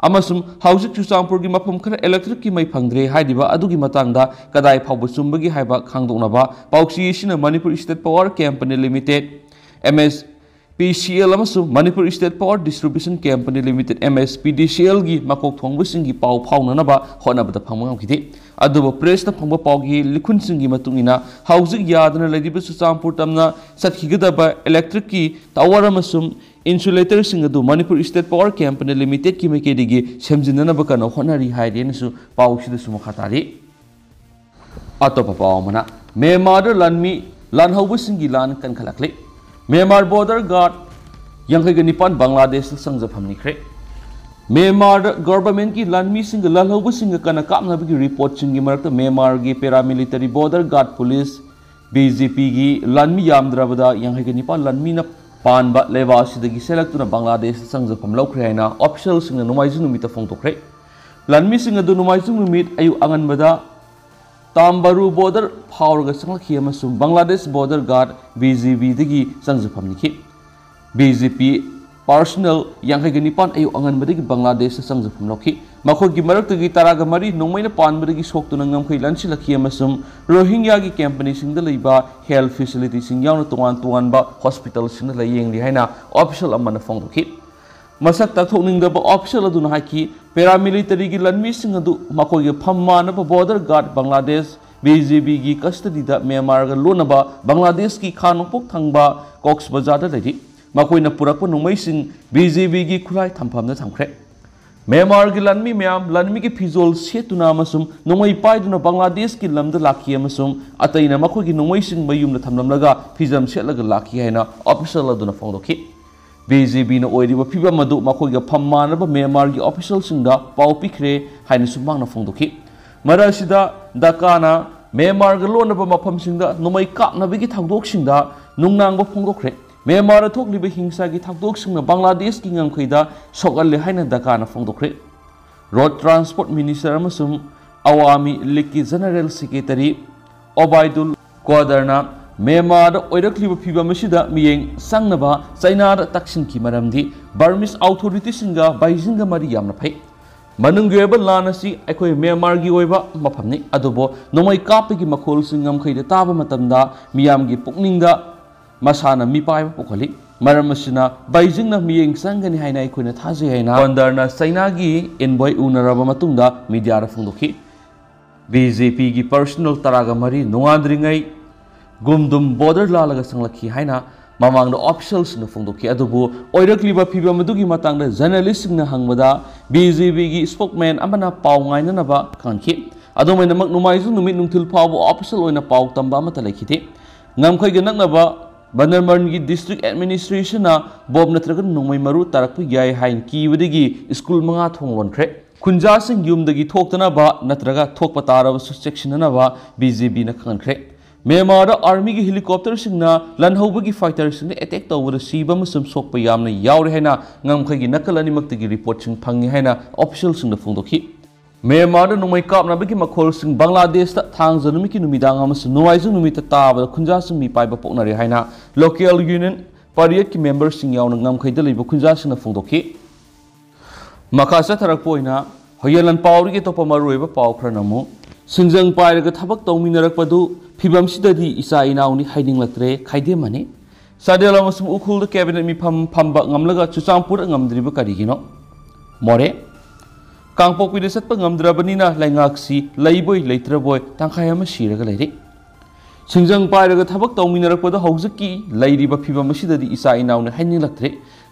ꯑꯃꯁꯨꯡ ꯍꯧꯖꯤꯛ ꯆꯨꯔꯆꯥꯟꯄꯨꯔꯒꯤ ꯃꯐꯝ ꯈꯔ ꯏꯂꯦꯛꯇ꯭ꯔꯤꯛꯀꯤ ꯃꯩ ꯐꯪꯗ꯭ꯔꯦ ꯍꯥꯏꯔꯤꯕ ꯑꯗꯨꯒꯤ ꯃꯇꯥꯡꯗ ꯀꯗꯥꯏ ꯐꯥꯎꯕ ꯆꯨꯝꯕꯒꯦ ꯍꯥꯏꯕ ꯈꯪꯗꯣꯛꯅꯕ ꯄꯥꯎꯆꯦ ꯑꯁꯤꯅ Manipur state power company limited, M S P C L, ꯑꯃꯁꯨꯡ Manipur state power distribution company limited, M S P D C ꯑꯦꯜꯒꯤ ꯃꯀꯣꯛ ꯊꯣꯡꯕꯁꯤꯡꯒꯤ ꯄꯥꯎ ꯐꯥꯎꯅꯅꯕ ꯍꯣꯠꯅꯕꯗ ꯐꯪꯕ ꯉꯝꯈꯤꯗꯦ꯫ ꯑꯗꯨꯕꯨ ꯄ꯭ꯔꯦꯁꯇ ꯐꯪꯕ ꯄꯥꯎꯒꯤ ꯂꯤꯈꯨꯟꯁꯤꯡꯒꯤ ꯃꯇꯨꯡ ꯏꯟꯅ ꯍꯧꯖꯤꯛ ꯌꯥꯗꯅ ꯂꯩꯔꯤꯕ ꯆꯨꯔꯆꯥꯟꯄꯨꯔ ꯇꯝꯅ ꯆꯠꯈꯤꯒꯗꯕ ꯏꯂꯦꯛꯇ꯭ꯔꯤꯛꯀꯤ ꯇꯥꯋꯔ ꯑꯃꯁꯨꯡ ꯏꯟꯁꯨꯂꯦꯇꯔꯁꯤꯡ ꯑꯗꯨ ꯃꯅꯤꯄꯨꯔ ꯏꯁꯇꯦꯠ ꯄꯥꯋꯔ ꯀꯝꯄꯅꯤ ꯂꯤꯃꯤꯇꯦꯗꯀꯤ ꯃꯥꯏꯀꯩꯗꯒꯤ ꯁꯦꯝꯖꯤꯟꯅꯅꯕ ꯀꯟꯅ ꯍꯣꯠꯅꯔꯤ ꯍꯥꯏꯔꯦꯅꯁꯨ ꯄꯥꯎꯁꯤꯗꯁꯨ ꯃꯈꯥ ꯇꯥꯔꯤ꯫ ꯑꯇꯣꯞꯄ ꯄꯥꯎ ꯑꯃꯅ, ꯃ꯭ꯌꯥꯟꯃꯥꯔꯗ ꯂꯥꯟꯃꯤ ꯂꯥꯟꯍꯧꯕꯁꯤꯡꯒꯤ ꯂꯥꯟ ꯀꯟꯈꯠꯂꯛꯂꯤ꯫ ꯃ꯭ꯌꯥꯟꯃꯥꯔ ꯕꯣꯔꯗꯔ ꯒꯥꯔꯗ ꯌꯥꯡꯈꯩꯒ ꯅꯤꯄꯥꯟ ꯕꯪꯒ꯭ꯂꯥꯗꯦꯁꯇ ꯆꯪꯖꯐꯝꯅꯤꯈ꯭ꯔꯦ꯫ ꯃ꯭ꯌꯥꯟꯃꯥꯔꯗ ꯒꯚꯔꯟꯃꯦꯟꯠꯀꯤ ꯂꯥꯟꯃꯤꯁꯤꯡꯒ ꯂꯥꯜꯍꯧꯕꯁꯤꯡꯒ ꯀꯟꯅ ꯀꯥꯞꯅꯕꯒꯤ ꯔꯤꯄꯣꯔꯠꯁꯤꯡꯒꯤ ꯃꯔꯛꯇ ꯃ꯭ꯌꯥꯟꯃꯥꯔꯒꯤ paramilitary border guard police, B G ꯄꯤꯒꯤ ꯂꯥꯟꯃꯤ ꯌꯥꯝꯗ꯭ꯔꯕꯗ ꯌꯥꯡꯈꯩꯒ ꯅꯤꯄꯥꯟ ꯂꯥꯟꯃꯤꯅ ꯄꯥꯟꯕ ꯂꯩꯕꯥꯛ ꯑꯁꯤꯗꯒꯤ ꯆꯦꯜꯂꯛꯇꯨꯅ ꯕꯪꯒ꯭ꯂꯥꯗꯦꯁꯇ ꯆꯪꯖꯐꯝ ꯂꯧꯈ꯭ꯔꯦ ꯍꯥꯏꯅ ꯑꯣꯐꯤꯁꯤꯌꯦꯜꯁꯤꯡꯅ ꯅꯣꯡꯃꯥꯏꯖꯤꯡ ꯅꯨꯃꯤꯠꯇ ꯐꯣꯡꯗꯣꯛꯈ꯭ꯔꯦ꯫ ꯂꯥꯟꯃꯤꯁꯤꯡ ꯑꯗꯨ ꯅꯣꯡꯃꯥꯏꯖꯤꯡ ꯅꯨꯃꯤꯠ ꯑꯌꯨꯛ ꯑꯉꯟꯕꯗ ꯇꯥꯝꯕꯔꯨ ꯕꯣꯔꯗꯔ ꯐꯥꯎꯔꯒ ꯆꯪꯂꯛꯈꯤ ꯑꯃꯁꯨꯡ Bangladesh border guard, B G ꯕꯤꯗꯒꯤ ꯆꯪꯖꯐꯝꯅꯤꯈꯤ꯫ ꯕꯤ ꯖꯤ ꯄꯤ ꯄꯥꯔꯁꯅꯦꯜ ꯌꯥꯡꯈꯩꯒ ꯅꯤꯄꯥꯟ ꯑꯌꯨꯛ ꯑꯉꯟꯕꯗꯒꯤ ꯕꯪꯒ꯭ꯂꯥꯗꯦꯁꯇ ꯆꯪꯖꯐꯝ ꯂꯧꯈꯤ꯫ ꯃꯈꯣꯏꯒꯤ ꯃꯔꯛꯇꯒꯤ ꯇꯔꯥꯒ ꯃꯔꯤ ꯅꯣꯡꯃꯩꯅ ꯄꯥꯟꯕꯗꯒꯤ ꯁꯣꯛꯇꯨꯅ ꯉꯝꯈꯩ ꯂꯟꯁꯤꯜꯂꯛꯈꯤ ꯑꯃꯁꯨꯡ ꯔꯣꯍꯤꯡꯒ꯭ꯌꯥꯒꯤ ꯀꯦꯝꯄꯅꯤꯁꯤꯡꯗ ꯂꯩꯕ ꯍꯦꯜꯊ ꯐꯦꯁꯤꯂꯤꯇꯤꯁꯤꯡ ꯌꯥꯎꯅ ꯇꯣꯉꯥꯟ ꯇꯣꯉꯥꯟꯕ ꯍꯣꯁꯄꯤꯇꯥꯜꯁꯤꯡꯗ ꯂꯥꯌꯦꯡꯂꯤ ꯍꯥꯏꯅ ꯑꯣꯐꯤꯁꯤꯌꯦꯜ ꯑꯃꯅ ꯐꯣꯡꯗꯣꯛꯈꯤ꯫ ꯃꯁꯛ ꯇꯥꯊꯣꯛꯅꯤꯡꯗꯕ ꯑꯣꯐꯤꯁꯤꯌꯦꯜ ꯑꯗꯨꯅ ꯍꯥꯏꯈꯤ, ꯄꯦꯔꯥꯃꯤꯂꯤꯇꯔꯤꯒꯤ ꯂꯥꯟꯃꯤꯁꯤꯡ ꯑꯗꯨ ꯃꯈꯣꯏꯒꯤ ꯐꯝ ꯃꯥꯟꯅꯕ ꯕꯣꯔꯗꯔ ꯒꯥꯔꯗ ꯕꯪꯒ꯭ꯂꯥꯗꯦꯁ, ꯕꯤ ꯖꯤ ꯕꯤꯒꯤ ꯀꯁꯇꯗꯤꯗ ꯃ꯭ꯌꯥꯟꯃꯥꯔꯒ ꯂꯣꯟꯅꯕ ꯕꯪꯒ꯭ꯂꯥꯗꯦꯁꯀꯤ ꯈꯥ ꯅꯣꯡꯄꯣꯛ ꯊꯪꯕ ꯀꯣꯛꯁ ꯕꯖꯥꯔꯗ ꯂꯩꯔꯤ꯫ ꯃꯈꯣꯏꯅ ꯄꯨꯔꯛꯄ ꯅꯣꯡꯃꯩꯁꯤꯡ ꯕꯤ ꯖꯤ ꯕꯤꯒꯤ ꯈꯨꯠꯂꯥꯏ ꯊꯝꯐꯝꯗ ꯊꯝꯈ꯭ꯔꯦ꯫ ꯃ꯭ꯌꯥꯟꯃꯥꯔꯒꯤ ꯂꯥꯟꯃꯤ ꯃꯌꯥꯝ ꯂꯥꯟꯃꯤꯒꯤ ꯐꯤꯖꯣꯜ ꯁꯦꯠꯇꯨꯅ ꯑꯃꯁꯨꯡ ꯅꯣꯡꯃꯩ ꯄꯥꯏꯗꯨꯅ ꯕꯪꯒ꯭ꯂꯥꯗꯦꯁꯀꯤ ꯂꯝꯗ ꯂꯥꯛꯈꯤ ꯑꯃꯁꯨꯡ ꯑꯇꯩꯅ ꯃꯈꯣꯏꯒꯤ ꯅꯣꯡꯃꯩꯁꯤꯡ ꯃꯌꯨꯝꯗ ꯊꯝꯂꯝꯂꯒ ꯐꯤꯖꯝ ꯁꯦꯠꯂꯒ ꯂꯥꯛꯈꯤ ꯍꯥꯏꯅ ꯑꯣꯐꯤꯁꯤꯌꯦꯜ ꯑꯗꯨꯅ ꯐꯣꯡꯗꯣꯛꯈꯤ꯫ ꯕꯤ ꯖꯤ ꯕꯤꯅ ꯑꯣꯏꯔꯤꯕ ꯐꯤꯚꯝ ꯑꯗꯨ ꯃꯈꯣꯏꯒ ꯐꯝ ꯃꯥꯟꯅꯕ ꯃ꯭ꯌꯥꯟꯃꯥꯔꯒꯤ ꯑꯣꯐꯤꯁꯤꯌꯦꯜꯁꯤꯡꯗ ꯄꯥꯎ ꯄꯤꯈ꯭ꯔꯦ ꯍꯥꯏꯅꯁꯨ ꯃꯍꯥꯛꯅ ꯐꯣꯡꯗꯣꯛꯈꯤ꯫ ꯃꯔꯛ ꯑꯁꯤꯗ ꯙꯀꯥꯅ ꯃ꯭ꯌꯥꯟꯃꯥꯔꯒ ꯂꯣꯟꯅꯕ ꯃꯐꯝꯁꯤꯡꯗ ꯅꯣꯡꯃꯩ ꯀꯥꯞꯅꯕꯒꯤ ꯊꯧꯗꯣꯛꯁꯤꯡꯗ ꯅꯨꯡꯅꯥꯡꯕ ꯐꯣꯡꯗꯣꯛꯈ꯭ꯔꯦ꯫ ꯃ꯭ꯌꯥꯟꯃꯥꯔꯗ ꯊꯣꯛꯂꯤꯕ ꯍꯤꯡꯁꯥꯒꯤ ꯊꯧꯗꯣꯛꯁꯤꯡꯅ ꯕꯪꯒ꯭ꯂꯥꯗꯦꯁꯀꯤ ꯉꯝꯈꯩꯗ ꯁꯣꯛꯍꯜꯂꯦ ꯍꯥꯏꯅ ꯙꯀꯥꯅ ꯐꯣꯡꯗꯣꯛꯈ꯭ꯔꯦ꯫ ꯔꯣꯗ ꯇ꯭ꯔꯥꯟꯁꯄꯣꯔꯠ ꯃꯤꯅꯤꯁꯇꯔ ꯑꯃꯁꯨꯡ ꯑꯋꯥꯃꯤ ꯂꯤꯒꯀꯤ ꯖꯦꯅꯔꯦꯜ ꯁꯦꯀ꯭ꯔꯦꯇꯔꯤ ꯑꯣꯕꯥꯏꯗꯨꯜ ꯀ꯭ꯋꯥꯗꯔꯅ ꯃ꯭ꯌꯥꯟꯃꯥꯔꯗ ꯑꯣꯏꯔꯛꯂꯤꯕ ꯐꯤꯚꯝ ꯑꯁꯤꯗ ꯃꯤꯠꯌꯦꯡ ꯆꯪꯅꯕ ꯆꯩꯅꯥꯗ ꯇꯛꯁꯤꯟꯈꯤ, ꯃꯔꯝꯗꯤ ꯕꯔꯃꯤꯁ ꯑꯣꯊꯣꯔꯤꯇꯤꯁꯤꯡꯒ ꯕꯩꯖꯤꯡꯒ ꯃꯔꯤ ꯌꯥꯝꯅ ꯐꯩ꯫ ꯃꯅꯨꯡꯒꯤ ꯑꯣꯏꯕ ꯂꯥꯟ ꯑꯁꯤ ꯑꯩꯈꯣꯏ ꯃ꯭ꯌꯥꯟꯃꯥꯔꯒꯤ ꯑꯣꯏꯕ ꯃꯐꯝꯅꯤ, ꯑꯗꯨꯕꯨ ꯅꯣꯡꯃꯩ ꯀꯥꯞꯄꯒꯤ ꯃꯈꯣꯜꯁꯤꯡ ꯉꯝꯈꯩꯗ ꯇꯥꯕ ꯃꯇꯝꯗ ꯃꯤꯌꯥꯝꯒꯤ ꯄꯨꯛꯅꯤꯡꯗ ꯃꯁꯥꯅ ꯃꯤꯄꯥꯏꯕ ꯄꯣꯛꯍꯜꯂꯤ꯫ ꯃꯔꯝ ꯑꯁꯤꯅ ꯕꯩꯖꯤꯡꯅ ꯃꯤꯠꯌꯦꯡ ꯆꯪꯒꯅꯤ ꯍꯥꯏꯅ ꯑꯩꯈꯣꯏꯅ ꯊꯥꯖꯩ ꯍꯥꯏꯅ ꯀ꯭ꯋꯥꯗꯔꯅ ꯆꯩꯅꯥꯒꯤ ꯑꯦꯟꯚꯣꯏ ꯎꯅꯔꯕ ꯃꯇꯨꯡꯗ ꯃꯤꯗꯤꯌꯥꯗ ꯐꯣꯡꯗꯣꯛꯈꯤ꯫ ꯕꯤ ꯖꯦ ꯄꯤꯒꯤ ꯄꯔꯁꯅꯦꯜ ꯇꯔꯥꯒ ꯃꯔꯤ ꯅꯣꯡꯉꯥꯟꯗ꯭ꯔꯤꯉꯩ ꯒꯨꯝꯗꯨꯝ ꯕꯣꯔꯗꯔ ꯂꯥꯜꯂꯒ ꯆꯪꯂꯛꯈꯤ ꯍꯥꯏꯅ ꯃꯃꯥꯡꯗ ꯑꯣꯐꯤꯁꯤꯌꯦꯜꯁꯤꯡꯅ ꯐꯣꯡꯗꯣꯛꯈꯤ꯫ ꯑꯗꯨꯕꯨ ꯑꯣꯏꯔꯛꯂꯤꯕ ꯐꯤꯚꯝ ꯑꯗꯨꯒꯤ ꯃꯇꯥꯡꯗ ꯖꯔꯅꯦꯂꯤꯁꯁꯤꯡꯅ ꯍꯪꯕꯗ ꯕꯤ ꯖꯦ ꯄꯤꯒꯤ ꯁ꯭ꯄꯣꯛꯃꯦꯟ ꯑꯃꯅ ꯄꯥꯎ ꯉꯥꯏꯅꯅꯕ ꯈꯪꯍꯟꯈꯤ꯫ ꯑꯗꯨꯃꯥꯏꯅꯃꯛ ꯅꯣꯡꯃꯥꯏꯖꯤꯡ ꯅꯨꯃꯤꯠ ꯅꯨꯡꯊꯤꯜ ꯐꯥꯎꯕ ꯑꯣꯐꯤꯁꯤꯌꯦꯜ ꯑꯣꯏꯅ ꯄꯥꯎ ꯇꯝꯕ ꯑꯃꯠꯇ ꯂꯩꯈꯤꯗꯦ꯫ ꯉꯝꯈꯩꯒ ꯅꯛꯅꯕ ꯕꯟꯗꯔꯃꯟꯒꯤ ꯗꯤꯁꯇ꯭ꯔꯤꯛ ꯑꯦꯗꯃꯤꯅꯤꯁꯇ꯭ꯔꯦꯁꯟꯅ ꯕꯣꯝ ꯅꯠꯇ꯭ꯔꯒ ꯅꯣꯡꯃꯩ ꯃꯔꯨ ꯇꯥꯔꯛꯄ ꯌꯥꯏ ꯍꯥꯏꯅ ꯀꯤꯕꯗꯒꯤ ꯁ꯭ꯀꯨꯜ ꯃꯉꯥ ꯊꯣꯡ ꯂꯣꯟꯈ꯭ꯔꯦ꯫ ꯈꯨꯟꯖꯥꯁꯤꯡ ꯌꯨꯝꯗꯒꯤ ꯊꯣꯛꯇꯅꯕ ꯅꯠꯇ꯭ꯔꯒ ꯊꯣꯛꯄ ꯇꯥꯔꯕꯁꯨ ꯆꯦꯛꯁꯤꯟꯅꯅꯕ ꯕꯤ ꯖꯦ ꯄꯤꯅ ꯈꯪꯍꯟꯈ꯭ꯔꯦ꯫ ꯃ꯭ꯌꯥꯟꯃꯥꯔꯗ ꯑꯥꯔꯃꯤꯒꯤ ꯍꯦꯂꯤꯀꯣꯞꯇꯔꯁꯤꯡꯅ ꯂꯥꯟꯍꯧꯕꯒꯤ ꯐꯥꯏꯇꯔꯁꯤꯡꯗ ꯑꯦꯇꯦꯛ ꯇꯧꯕꯗ ꯁꯤꯕ ꯑꯃꯁꯨꯡ ꯁꯣꯛꯄ ꯌꯥꯝꯅ ꯌꯥꯎꯔꯦ ꯍꯥꯏꯅ ꯉꯝꯈꯩꯒꯤ ꯅꯥꯀꯜ ꯑꯅꯤꯃꯛꯇꯒꯤ ꯔꯤꯄꯣꯔꯠꯁꯤꯡ ꯐꯪꯉꯤ ꯍꯥꯏꯅ ꯑꯣꯐꯤꯁꯤꯌꯦꯜꯁꯤꯡꯅ ꯐꯣꯡꯗꯣꯛꯈꯤ꯫ ꯃ꯭ꯌꯥꯟꯃꯥꯔꯗ ꯅꯣꯡꯃꯩ ꯀꯥꯞꯅꯕꯒꯤ ꯃꯈꯣꯜꯁꯤꯡ ꯕꯪꯒ꯭ꯂꯥꯗꯦꯁꯇ ꯊꯥꯡꯖ ꯅꯨꯃꯤꯠꯀꯤ ꯅꯨꯃꯤꯗꯥꯡ ꯑꯃꯁꯨꯡ ꯅꯣꯡꯃꯥꯏꯖꯤꯡ ꯅꯨꯃꯤꯠꯇ ꯇꯥꯕꯗ ꯈꯨꯟꯖꯥꯁꯤꯡ ꯃꯤꯄꯥꯏꯕ ꯄꯣꯛꯅꯔꯦ ꯍꯥꯏꯅ ꯂꯣꯀꯦꯜ ꯌꯨꯅꯤꯌꯟ ꯄꯥꯔꯤꯌꯠꯀꯤ ꯃꯦꯝꯕꯔꯁꯤꯡ ꯌꯥꯎꯅ ꯉꯝꯈꯩꯗ ꯂꯩꯕ ꯈꯨꯟꯖꯥꯁꯤꯡꯅ ꯐꯣꯡꯗꯣꯛꯈꯤ꯫ ꯃꯈꯥ ꯆꯠꯊꯔꯛꯄ ꯑꯣꯏꯅ ꯍꯣꯌꯦꯟ ꯂꯥꯟ ꯄꯥꯎꯔꯤꯒꯤ ꯑꯇꯣꯞꯄ ꯃꯔꯨꯑꯣꯏꯕ ꯄꯥꯎ ꯈꯔꯅ ꯑꯃꯨꯛ ꯁꯤꯡꯖꯪ ꯄꯥꯏꯔꯒ ꯊꯕꯛ ꯇꯧꯃꯤꯟꯅꯔꯛꯄꯗꯨ ꯐꯤꯕꯝꯁꯤꯗꯗꯤ ꯏꯆꯥ ꯏꯅꯥꯎꯅꯤ ꯍꯥꯏꯅꯤꯡꯂꯛꯇ꯭ꯔꯦ ꯈꯥꯏꯗꯦꯝꯃꯅꯤ꯫ ꯆꯥꯟꯗꯦꯜ ꯑꯃꯁꯨꯡ ꯎꯈ꯭ꯔꯨꯜꯗ ꯀꯦꯕꯤꯅꯦꯠ ꯃꯤꯐꯝ ꯐꯝꯕ ꯉꯝꯂꯒ ꯆꯨꯔꯆꯥꯟꯄꯨꯔꯗ ꯉꯝꯗ꯭ꯔꯤꯕ ꯀꯔꯤꯒꯤꯅꯣ? ꯃꯣꯔꯦ꯫ ꯀꯥꯡꯄꯣꯛꯄꯤꯗ ꯆꯠꯄ ꯉꯝꯗ꯭ꯔꯕꯅꯤꯅ ꯂꯩꯉꯥꯛꯁꯤ ꯂꯩꯕꯣꯏ ꯂꯩꯇ꯭ꯔꯕꯣꯏ ꯇꯪꯈꯥꯏ ꯑꯃ ꯁꯤꯔꯒ ꯂꯩꯔꯤ꯫ ꯁꯤꯡꯖꯪ ꯄꯥꯏꯔꯒ ꯊꯕꯛ ꯇꯧꯃꯤꯟꯅꯔꯛꯄꯗ ꯍꯧꯖꯤꯛꯀꯤ ꯂꯩꯔꯤꯕ ꯐꯤꯕꯝ ꯑꯁꯤꯗꯗꯤ ꯏꯆꯥ ꯏꯅꯥꯎꯅ ꯍꯥꯏꯅꯤꯡꯂꯛꯇ꯭ꯔꯦ꯫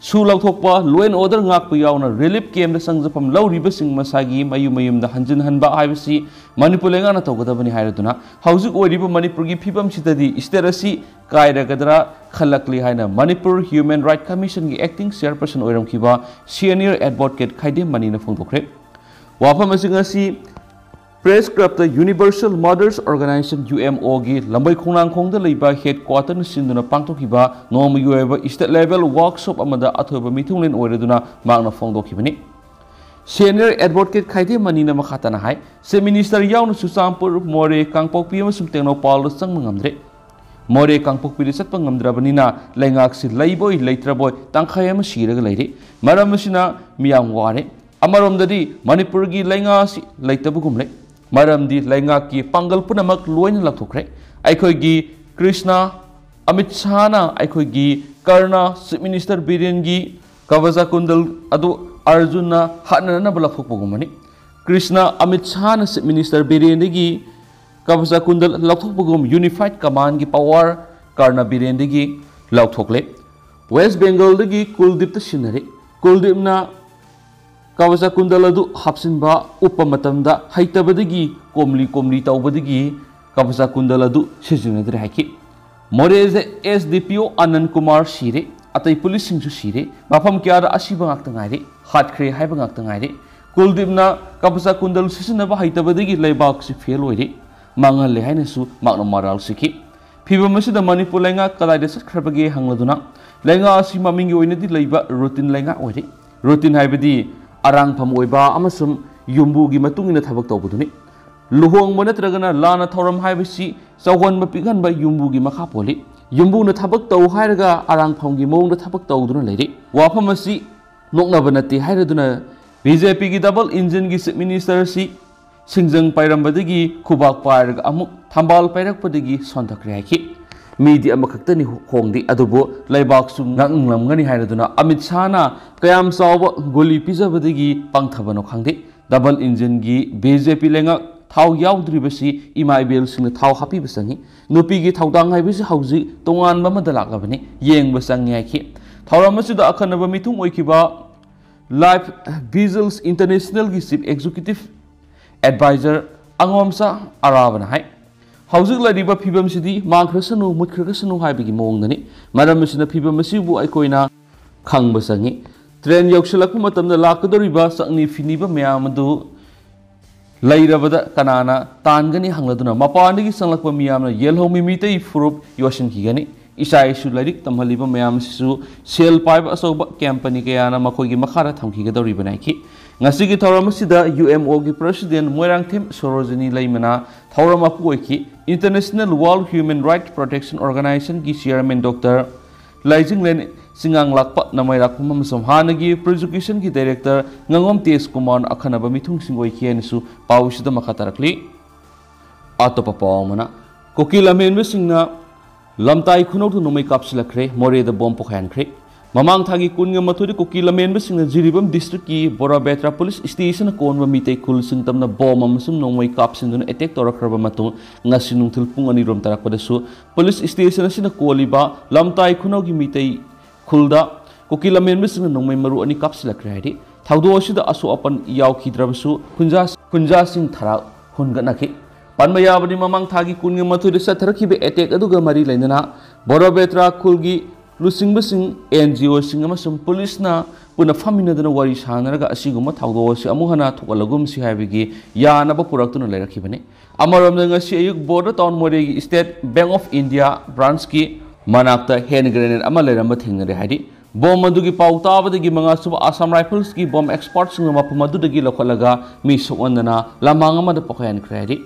ꯁꯨ ꯂꯧꯊꯣꯛꯄ, law and order ꯉꯥꯛꯄ ꯌꯥꯎꯅ relief camp ꯗ ꯆꯪꯖꯐꯝ ꯂꯧꯔꯤꯕꯁꯤꯡ ꯃꯁꯥꯒꯤ ꯃꯌꯨꯝ ꯃꯌꯨꯝꯗ ꯍꯟꯖꯤꯟꯍꯟꯕ ꯍꯥꯏꯕꯁꯤ ꯃꯅꯤꯄꯨꯔ ꯂꯩꯉꯥꯛꯅ ꯇꯧꯒꯗꯕꯅꯤ ꯍꯥꯏꯔꯗꯨꯅ ꯍꯧꯖꯤꯛ ꯑꯣꯏꯔꯤꯕ ꯃꯅꯤꯄꯨꯔꯒꯤ ꯐꯤꯕꯝꯁꯤꯗꯗꯤ state ꯑꯁꯤ ꯀꯥꯏꯔꯒꯗ꯭ꯔꯥ ꯈꯜꯂꯛꯂꯤ ꯍꯥꯏꯅ ꯃꯅꯤꯄꯨꯔ ꯍ꯭ꯌꯨꯃꯦꯟ ꯔꯥꯏꯠ ꯀꯃꯤꯁꯟꯒꯤ acting chairperson ꯑꯣꯏꯔꯝꯈꯤꯕ senior advocate ꯈꯥꯏꯗꯦꯝ ꯃꯅꯤꯅ ꯐꯣꯡꯗꯣꯛꯈ꯭ꯔꯦ꯫ ꯋꯥꯐꯝ ꯑꯁꯤ ꯉꯁꯤ ꯄ꯭ꯔꯦꯁ ꯀ꯭ꯂꯕꯇ Universal Mothers Organization, U M ꯑꯣꯒꯤ ꯂꯝꯕꯣꯏ ꯈꯣꯡꯅꯥꯡꯈꯣꯡꯗ ꯂꯩꯕ ꯍꯦꯗ ꯀ꯭ꯋꯥꯇꯔꯅ ꯁꯤꯟꯗꯨꯅ ꯄꯥꯡꯊꯣꯛꯈꯤꯕ ꯅꯣꯡꯃꯒꯤ ꯑꯣꯏꯕ state level workshop ꯑꯃꯗ ꯑꯊꯣꯏꯕ ꯃꯤꯊꯨꯡꯂꯦꯟ ꯑꯣꯏꯔꯗꯨꯅ ꯃꯍꯥꯛꯅ ꯐꯣꯡꯗꯣꯛꯈꯤꯕꯅꯤ꯫ Senior advocate ꯈꯥꯏꯗꯦꯝ ꯃꯅꯤꯅ ꯃꯈꯥ ꯇꯥꯅ ꯍꯥꯏ, Chief Minister ꯌꯥꯎꯅ ꯆꯨꯔꯆꯥꯟꯄꯨꯔ, ꯃꯣꯔꯦ, ꯀꯥꯡꯄꯣꯛꯄꯤ ꯑꯃꯁꯨꯡ ꯇꯦꯡꯅꯧꯄꯜꯗ ꯆꯪꯕ ꯉꯝꯗ꯭ꯔꯦ꯫ ꯃꯣꯔꯦ ꯀꯥꯡꯄꯣꯛꯄꯤꯗ ꯆꯠꯄ ꯉꯝꯗ꯭ꯔꯕꯅꯤꯅ ꯂꯩꯉꯥꯛꯁꯤ ꯂꯩꯕꯣꯏ ꯂꯩꯇ꯭ꯔꯕꯣꯏ ꯇꯪꯈꯥꯏ ꯑꯃ ꯁꯤꯔꯒ ꯂꯩꯔꯦ꯫ ꯃꯔꯝ ꯑꯁꯤꯅ ꯃꯤꯌꯥꯝ ꯋꯥꯔꯦ꯫ ꯑꯃꯔꯣꯝꯗꯗꯤ ꯃꯅꯤꯄꯨꯔꯒꯤ ꯂꯩꯉꯥꯛ ꯑꯁꯤ ꯂꯩꯇꯕꯒꯨꯝ ꯂꯩ꯫ ꯃꯔꯝꯗꯤ ꯂꯩꯉꯥꯛꯀꯤ ꯄꯥꯡꯒꯜ ꯄꯨꯝꯅꯃꯛ ꯂꯣꯏꯅ ꯂꯧꯊꯣꯛꯈ꯭ꯔꯦ꯫ ꯑꯩꯈꯣꯏꯒꯤ ꯀ꯭ꯔꯤꯁꯅ ꯑꯃꯤꯠ ꯁꯥꯍꯅ ꯑꯩꯈꯣꯏꯒꯤ ꯀꯔꯅ Chief Minister ꯕꯤꯔꯦꯟꯒꯤ ꯀꯕꯖꯥ ꯀꯨꯟꯗꯜ ꯑꯗꯨ ꯑꯔꯖꯨꯟꯅ ꯍꯥꯠꯅꯅꯕ ꯂꯧꯊꯣꯛꯄꯒꯨꯝꯕꯅꯤ꯫ ꯀ꯭ꯔꯤꯁꯅ ꯑꯃꯤꯠ ꯁꯥꯍꯅ Chief Minister ꯕꯤꯔꯦꯟꯗꯒꯤ ꯀꯕꯖꯥ ꯀꯨꯟꯗꯜ ꯂꯧꯊꯣꯛꯄꯒꯨꯝ unified command ꯒꯤ power ꯀꯔꯅ ꯕꯤꯔꯦꯟꯗꯒꯤ ꯂꯧꯊꯣꯛꯂꯦ꯫ ꯋꯦꯁ ꯕꯦꯡꯒꯜꯗꯒꯤ ꯀꯨꯜꯗꯤꯞꯇ ꯁꯤꯟꯅꯔꯦ꯫ ꯀꯨꯜꯗꯤꯞꯅ ꯀꯕꯖꯥ ꯀꯨꯟꯗꯜ ꯑꯗꯨ ꯍꯥꯞꯆꯤꯟꯕ ꯎꯞꯄ ꯃꯇꯝꯗ ꯍꯩꯇꯕꯗꯒꯤ ꯀꯣꯝꯂꯤ ꯀꯣꯝꯂꯤ ꯇꯧꯕꯗꯒꯤ ꯀꯕꯖꯥ ꯀꯨꯟꯗꯜ ꯑꯗꯨ ꯁꯤꯖꯤꯟꯅꯗ꯭ꯔꯦ ꯍꯥꯏꯈꯤ꯫ ꯃꯣꯔꯦꯗ ꯑꯦꯁ ꯗꯤ ꯄꯤ ꯑꯣ ꯑꯅꯟ ꯀꯨꯃꯥꯔ ꯁꯤꯔꯦ, ꯑꯇꯩ ꯄꯨꯂꯤꯁꯁꯤꯡꯁꯨ ꯁꯤꯔꯦ, ꯃꯐꯝ ꯀꯌꯥꯗ ꯑꯁꯤꯕ ꯉꯥꯛꯇ ꯉꯥꯏꯔꯦ, ꯍꯥꯠꯈ꯭ꯔꯦ ꯍꯥꯏꯕ ꯉꯥꯛꯇ ꯉꯥꯏꯔꯦ꯫ ꯀꯨꯜꯗꯤꯞꯅ ꯀꯕꯖꯥ ꯀꯨꯟꯗꯜ ꯁꯤꯖꯤꯟꯅꯕ ꯍꯩꯇꯕꯗꯒꯤ ꯂꯩꯕꯥꯛꯁꯤ ꯐꯦꯜ ꯑꯣꯏꯔꯦ, ꯃꯥꯡꯍꯜꯂꯦ ꯍꯥꯏꯅꯁꯨ ꯃꯍꯥꯛꯅ ꯃꯔꯥꯜ ꯁꯤꯈꯤ꯫ ꯐꯤꯕꯝ ꯑꯁꯤꯗ ꯃꯅꯤꯄꯨꯔ ꯂꯩꯉꯥꯛ ꯀꯗꯥꯏꯗ ꯆꯠꯈ꯭ꯔꯕꯒꯦ ꯍꯪꯂꯗꯨꯅ, ꯂꯩꯉꯥꯛ ꯑꯁꯤ ꯃꯃꯤꯡꯒꯤ ꯑꯣꯏꯅꯗꯤ ꯂꯩꯕ ꯔꯨꯇꯤꯟ ꯂꯩꯉꯥꯛ ꯑꯣꯏꯔꯦ꯫ ꯔꯨꯇꯤꯟ ꯍꯥꯏꯕꯗꯤ ꯑꯔꯥꯡꯐꯝ ꯑꯣꯏꯕ ꯑꯃꯁꯨꯡ ꯌꯨꯝꯕꯨꯒꯤ ꯃꯇꯨꯡ ꯏꯟꯅ ꯊꯕꯛ ꯇꯧꯕꯗꯨꯅꯤ꯫ ꯂꯨꯍꯣꯡꯕ ꯅꯠꯇ꯭ꯔꯒꯅ ꯂꯥꯟꯅ ꯊꯧꯔꯝ ꯍꯥꯏꯕꯁꯤ ꯆꯥꯎꯍꯟꯕ ꯄꯤꯛꯍꯟꯕ ꯌꯨꯝꯕꯨꯒꯤ ꯃꯈꯥ ꯄꯣꯜꯂꯤ꯫ ꯌꯨꯝꯕꯨꯅ ꯊꯕꯛ ꯇꯧ ꯍꯥꯏꯔꯒ ꯑꯔꯥꯡꯐꯝꯒꯤ ꯃꯑꯣꯡꯗ ꯊꯕꯛ ꯇꯧꯗꯨꯅ ꯂꯩꯔꯤ꯫ ꯋꯥꯐꯝ ꯑꯁꯤ ꯅꯣꯛꯅꯕ ꯅꯠꯇꯦ ꯍꯥꯏꯔꯗꯨꯅ ꯕꯤ ꯖꯦ ꯄꯤꯒꯤ ꯗꯕꯜ ꯏꯟꯖꯤꯟꯒꯤ ꯆꯤꯐ ꯃꯤꯅꯤꯁꯇꯔ ꯑꯁꯤ ꯁꯤꯡꯖꯪ ꯄꯥꯏꯔꯝꯕꯗꯒꯤ ꯈꯨꯕꯥꯛ ꯄꯥꯏꯔꯒ ꯑꯃꯨꯛ ꯊꯝꯕꯥꯜ ꯄꯥꯏꯔꯛꯄꯗꯒꯤ ꯁꯣꯟꯊꯈ꯭ꯔꯦ ꯍꯥꯏꯈꯤ꯫ ꯃꯤꯗꯤ ꯑꯃꯈꯛꯇꯅꯤ ꯍꯣꯡꯗꯦ, ꯑꯗꯨꯕꯨ ꯂꯩꯕꯥꯛꯁꯨ ꯉꯥꯛꯂꯝꯒꯅꯤ ꯍꯥꯏꯔꯗꯨꯅ ꯑꯃꯤꯠ ꯁꯥꯍꯅ ꯀꯌꯥꯝ ꯆꯥꯎꯕ ꯒꯨꯂꯤ ꯄꯤꯖꯕꯗꯒꯤ ꯄꯥꯡꯊꯕꯅꯣ ꯈꯪꯗꯦ꯫ ꯗꯕꯜ ꯏꯟꯖꯤꯟꯒꯤ ꯕꯤ ꯖꯦ ꯄꯤ ꯂꯩꯉꯥꯛ ꯊꯥꯎ ꯌꯥꯎꯗ꯭ꯔꯤꯕꯁꯤ ꯏꯃꯥ ꯏꯕꯦꯜꯁꯤꯡꯅ ꯊꯥꯎ ꯍꯥꯞꯄꯤꯕ ꯆꯪꯏ꯫ ꯅꯨꯄꯤꯒꯤ ꯊꯧꯗꯥꯡ ꯍꯥꯏꯕꯁꯤ ꯍꯧꯖꯤꯛ ꯇꯣꯉꯥꯟꯕ ꯑꯃꯗ ꯂꯥꯛꯂꯕꯅꯤ, ꯌꯦꯡꯕ ꯆꯪꯉꯤ ꯍꯥꯏꯈꯤ꯫ ꯊꯧꯔꯝ ꯑꯁꯤꯗ ꯑꯈꯟꯅꯕ ꯃꯤꯊꯨꯡ ꯑꯣꯏꯈꯤꯕ ꯂꯥꯏꯐ ꯚꯤꯖꯜꯁ ꯏꯟꯇꯔꯅꯦꯁꯅꯦꯜꯒꯤ ꯆꯤꯐ ꯑꯦꯛꯖꯤꯀ꯭ꯌꯨꯇꯤꯚ ꯑꯦꯗꯚꯥꯏꯖꯔ ꯑꯉꯣꯝꯆꯥ ꯑꯔꯥꯕꯅ ꯍꯥꯏ, ꯍꯧꯖꯤꯛ ꯂꯩꯔꯤꯕ ꯐꯤꯕꯝꯁꯤꯗꯤ ꯃꯥꯡꯈ꯭ꯔꯁꯅꯨ, ꯃꯨꯠꯈ꯭ꯔꯁꯅꯨ ꯍꯥꯏꯕꯒꯤ ꯃꯑꯣꯡꯗꯅꯤ꯫ ꯃꯔꯝ ꯑꯁꯤꯅ ꯐꯤꯕꯝ ꯑꯁꯤꯕꯨ ꯑꯩꯈꯣꯏꯅ ꯈꯪꯕ ꯆꯪꯏ꯫ ꯇ꯭ꯔꯦꯟ ꯌꯧꯁꯤꯜꯂꯛꯄ ꯃꯇꯝꯗ ꯂꯥꯛꯀꯗꯧꯔꯤꯕ ꯆꯪꯅꯤ ꯐꯤꯅꯤꯕ ꯃꯌꯥꯝ ꯑꯗꯨ ꯂꯩꯔꯕꯗ ꯀꯅꯥꯅ ꯇꯥꯟꯒꯅꯤ ꯍꯪꯂꯗꯨꯅ ꯃꯄꯥꯟꯗꯒꯤ ꯆꯪꯂꯛꯄ ꯃꯤꯌꯥꯝꯅ ꯌꯦꯜꯍꯧꯃꯤ ꯃꯤꯇꯩ ꯐꯨꯔꯨꯞ ꯌꯣꯠꯁꯤꯟꯈꯤꯒꯅꯤ꯫ ꯏꯆꯥ ꯏꯁꯨ ꯂꯥꯏꯔꯤꯛ ꯇꯝꯍꯜꯂꯤꯕ ꯃꯌꯥꯝ ꯑꯁꯤꯁꯨ ꯁꯦꯜ ꯄꯥꯏꯕ ꯑꯆꯧꯕ ꯀꯝꯄꯅꯤ ꯀꯌꯥꯅ ꯃꯈꯣꯏꯒꯤ ꯃꯈꯥꯗ ꯊꯝꯈꯤꯒꯗꯧꯔꯤꯕꯅꯤ ꯍꯥꯏꯈꯤ꯫ ꯉꯁꯤꯒꯤ ꯊꯧꯔꯝ ꯑꯁꯤꯗ ꯌꯨ ꯑꯦꯝ ꯑꯣꯒꯤ ꯄ꯭ꯔꯁꯤꯗꯦꯟ ꯃꯣꯏꯔꯥꯡꯊꯦꯝ ꯁꯣꯔꯣꯖꯤꯅꯤ ꯂꯩꯃꯅ ꯊꯧꯔꯝ ꯃꯄꯨ ꯑꯣꯏꯈꯤ꯫ International world human rights protection ꯑꯣꯔꯒꯅꯥꯏꯖꯦꯁꯟꯒꯤ ꯆꯤꯌꯔꯃꯦꯟ ꯗꯣꯛꯇꯔ ꯂꯥꯏꯖꯤꯡꯂꯦꯟ ꯆꯤꯉꯥꯡꯂꯥꯛꯄ ꯅꯃꯥꯏꯔꯥꯛꯄꯝ ꯑꯃꯁꯨꯡ ꯍꯥꯟꯅꯒꯤ ꯄ꯭ꯔꯣꯁꯤꯀ꯭ꯌꯨꯁꯟꯒꯤ ꯗꯥꯏꯔꯦꯛꯇꯔ ꯉꯥꯉꯣꯝ ꯇꯦꯖ ꯀꯨꯃꯥꯔꯅ ꯑꯈꯟꯅꯕ ꯃꯤꯊꯨꯡꯁꯤꯡ ꯑꯣꯏꯈꯤ ꯍꯥꯏꯅꯁꯨ ꯄꯥꯎꯁꯤꯗ ꯃꯈꯥ ꯇꯥꯔꯛꯂꯤ꯫ ꯑꯇꯣꯞꯄ ꯄꯥꯎ ꯑꯃꯅ, ꯀꯨꯀꯤ ꯂꯝꯍꯦꯟꯕꯁꯤꯡꯅ ꯂꯝꯇꯥꯏ ꯈꯨꯅꯧꯗ ꯅꯣꯡꯃꯩ ꯀꯥꯞꯁꯤꯜꯂꯛꯈ꯭ꯔꯦ, ꯃꯣꯔꯦꯗ ꯕꯣꯝ ꯄꯣꯈꯥꯏꯍꯟꯈ꯭ꯔꯦ꯫ ꯃꯃꯥꯡ ꯊꯥꯒꯤ ꯀꯨꯟꯒ ꯃꯥꯊꯣꯏꯗ ꯀꯨꯀꯤ ꯂꯝꯍꯦꯟꯕꯁꯤꯡꯅ ꯖꯤꯔꯤꯕꯥꯝ ꯗꯤꯁꯇ꯭ꯔꯤꯛꯀꯤ ꯕꯣꯔꯥꯕꯦꯇ꯭ꯔꯥ ꯄꯨꯂꯤꯁ ꯁ꯭ꯇꯦꯁꯟꯅ ꯀꯣꯟꯕ ꯃꯤꯇꯩ ꯈꯨꯜ ꯁꯤꯡꯇꯝꯅ ꯕꯣꯝ ꯑꯃꯁꯨꯡ ꯅꯣꯡꯃꯩ ꯀꯥꯞꯁꯤꯟꯗꯨꯅ ꯑꯦꯇꯦꯛ ꯇꯧꯔꯛꯈ꯭ꯔꯕ ꯃꯇꯨꯡ, ꯉꯁꯤ ꯅꯨꯡꯊꯤꯜ ꯄꯨꯡ ꯑꯅꯤꯔꯣꯝ ꯇꯥꯔꯛꯄꯗꯁꯨ ꯄꯨꯂꯤꯁ ꯁ꯭ꯇꯦꯁꯟ ꯑꯁꯤꯅ ꯀꯣꯜꯂꯤꯕ ꯂꯝꯇꯥꯏ ꯈꯨꯅꯧꯒꯤ ꯃꯤꯇꯩ ꯈꯨꯜꯗ ꯀꯨꯀꯤ ꯂꯝꯍꯦꯟꯕꯁꯤꯡꯅ ꯅꯣꯡꯃꯩ ꯃꯔꯨ ꯑꯅꯤ ꯀꯥꯞꯁꯤꯜꯂꯛꯈ꯭ꯔꯦ ꯍꯥꯏꯔꯤ꯫ ꯊꯧꯗꯣꯛ ꯑꯁꯤꯗ ꯑꯁꯣꯛ ꯑꯄꯟ ꯌꯥꯎꯈꯤꯗ꯭ꯔꯕꯁꯨ ꯈꯨꯟꯖꯥ-, ꯈꯨꯟꯖꯥꯁꯤꯡ ꯊꯔꯥꯛ ꯍꯨꯟꯒꯠꯅꯈꯤ꯫ ꯄꯟꯕ ꯌꯥꯕꯗꯤ, ꯃꯃꯥꯡ ꯊꯥꯒꯤ ꯀꯨꯟꯒ ꯃꯥꯊꯣꯏꯗ ꯆꯠꯊꯔꯛꯈꯤꯕ ꯑꯦꯇꯦꯛ ꯑꯗꯨꯒ ꯃꯔꯤ ꯂꯩꯅꯅ ꯕꯣꯔꯣꯕꯦꯇ꯭ꯔꯥ ꯈꯨꯜꯒꯤ ꯂꯨꯆꯤꯡꯕꯁꯤꯡ, ꯑꯦꯟ ꯖꯤ ꯑꯣꯁꯤꯡ ꯑꯃꯁꯨꯡ ꯄꯨꯂꯤꯁꯅ ꯄꯨꯟꯅ ꯐꯝꯃꯤꯟꯅꯗꯨꯅ ꯋꯥꯔꯤ ꯁꯥꯟꯅꯔꯒ ꯑꯁꯤꯒꯨꯝꯕ ꯊꯧꯗꯣꯛ ꯑꯁꯤ ꯑꯃꯨꯛ ꯍꯟꯅ ꯊꯣꯛꯍꯜꯂꯒꯨꯝꯁꯤ ꯍꯥꯏꯕꯒꯤ ꯌꯥꯅꯕ ꯄꯨꯔꯛꯇꯨꯅ ꯂꯩꯔꯛꯈꯤꯕꯅꯤ꯫ ꯑꯃꯔꯣꯝꯗ, ꯉꯁꯤ ꯑꯌꯨꯛ ꯕꯣꯔꯗꯔ ꯇꯥꯎꯟ ꯃꯣꯔꯦꯒꯤ ꯁ꯭ꯇꯦꯠ ꯕꯦꯡꯛ ꯑꯣꯐ ꯏꯟꯗꯤꯌꯥ ꯕ꯭ꯔꯥꯟꯁꯀꯤ ꯃꯅꯥꯛꯇ ꯍꯦꯟ ꯒ꯭ꯔꯦꯅꯦꯗ ꯑꯃ ꯂꯩꯔꯝꯕ ꯊꯦꯡꯅꯔꯦ ꯍꯥꯏꯔꯤ꯫ ꯕꯣꯝ ꯑꯗꯨꯒꯤ ꯄꯥꯎ ꯇꯥꯕꯗꯒꯤ ꯃꯉꯥꯁꯨꯕ ꯑꯁꯥꯝ ꯔꯥꯏꯐꯜꯁꯀꯤ ꯕꯣꯝ ꯑꯦꯛꯁꯄꯥꯔꯠꯁꯤꯡꯅ ꯃꯐꯝ ꯑꯗꯨꯗꯒꯤ ꯂꯧꯈꯠꯂꯒ ꯃꯤ ꯁꯣꯛꯍꯟꯗꯅ ꯂꯃꯥꯡ ꯑꯃꯗ ꯄꯣꯈꯥꯏꯍꯟꯈ꯭ꯔꯦ ꯍꯥꯏꯔꯤ꯫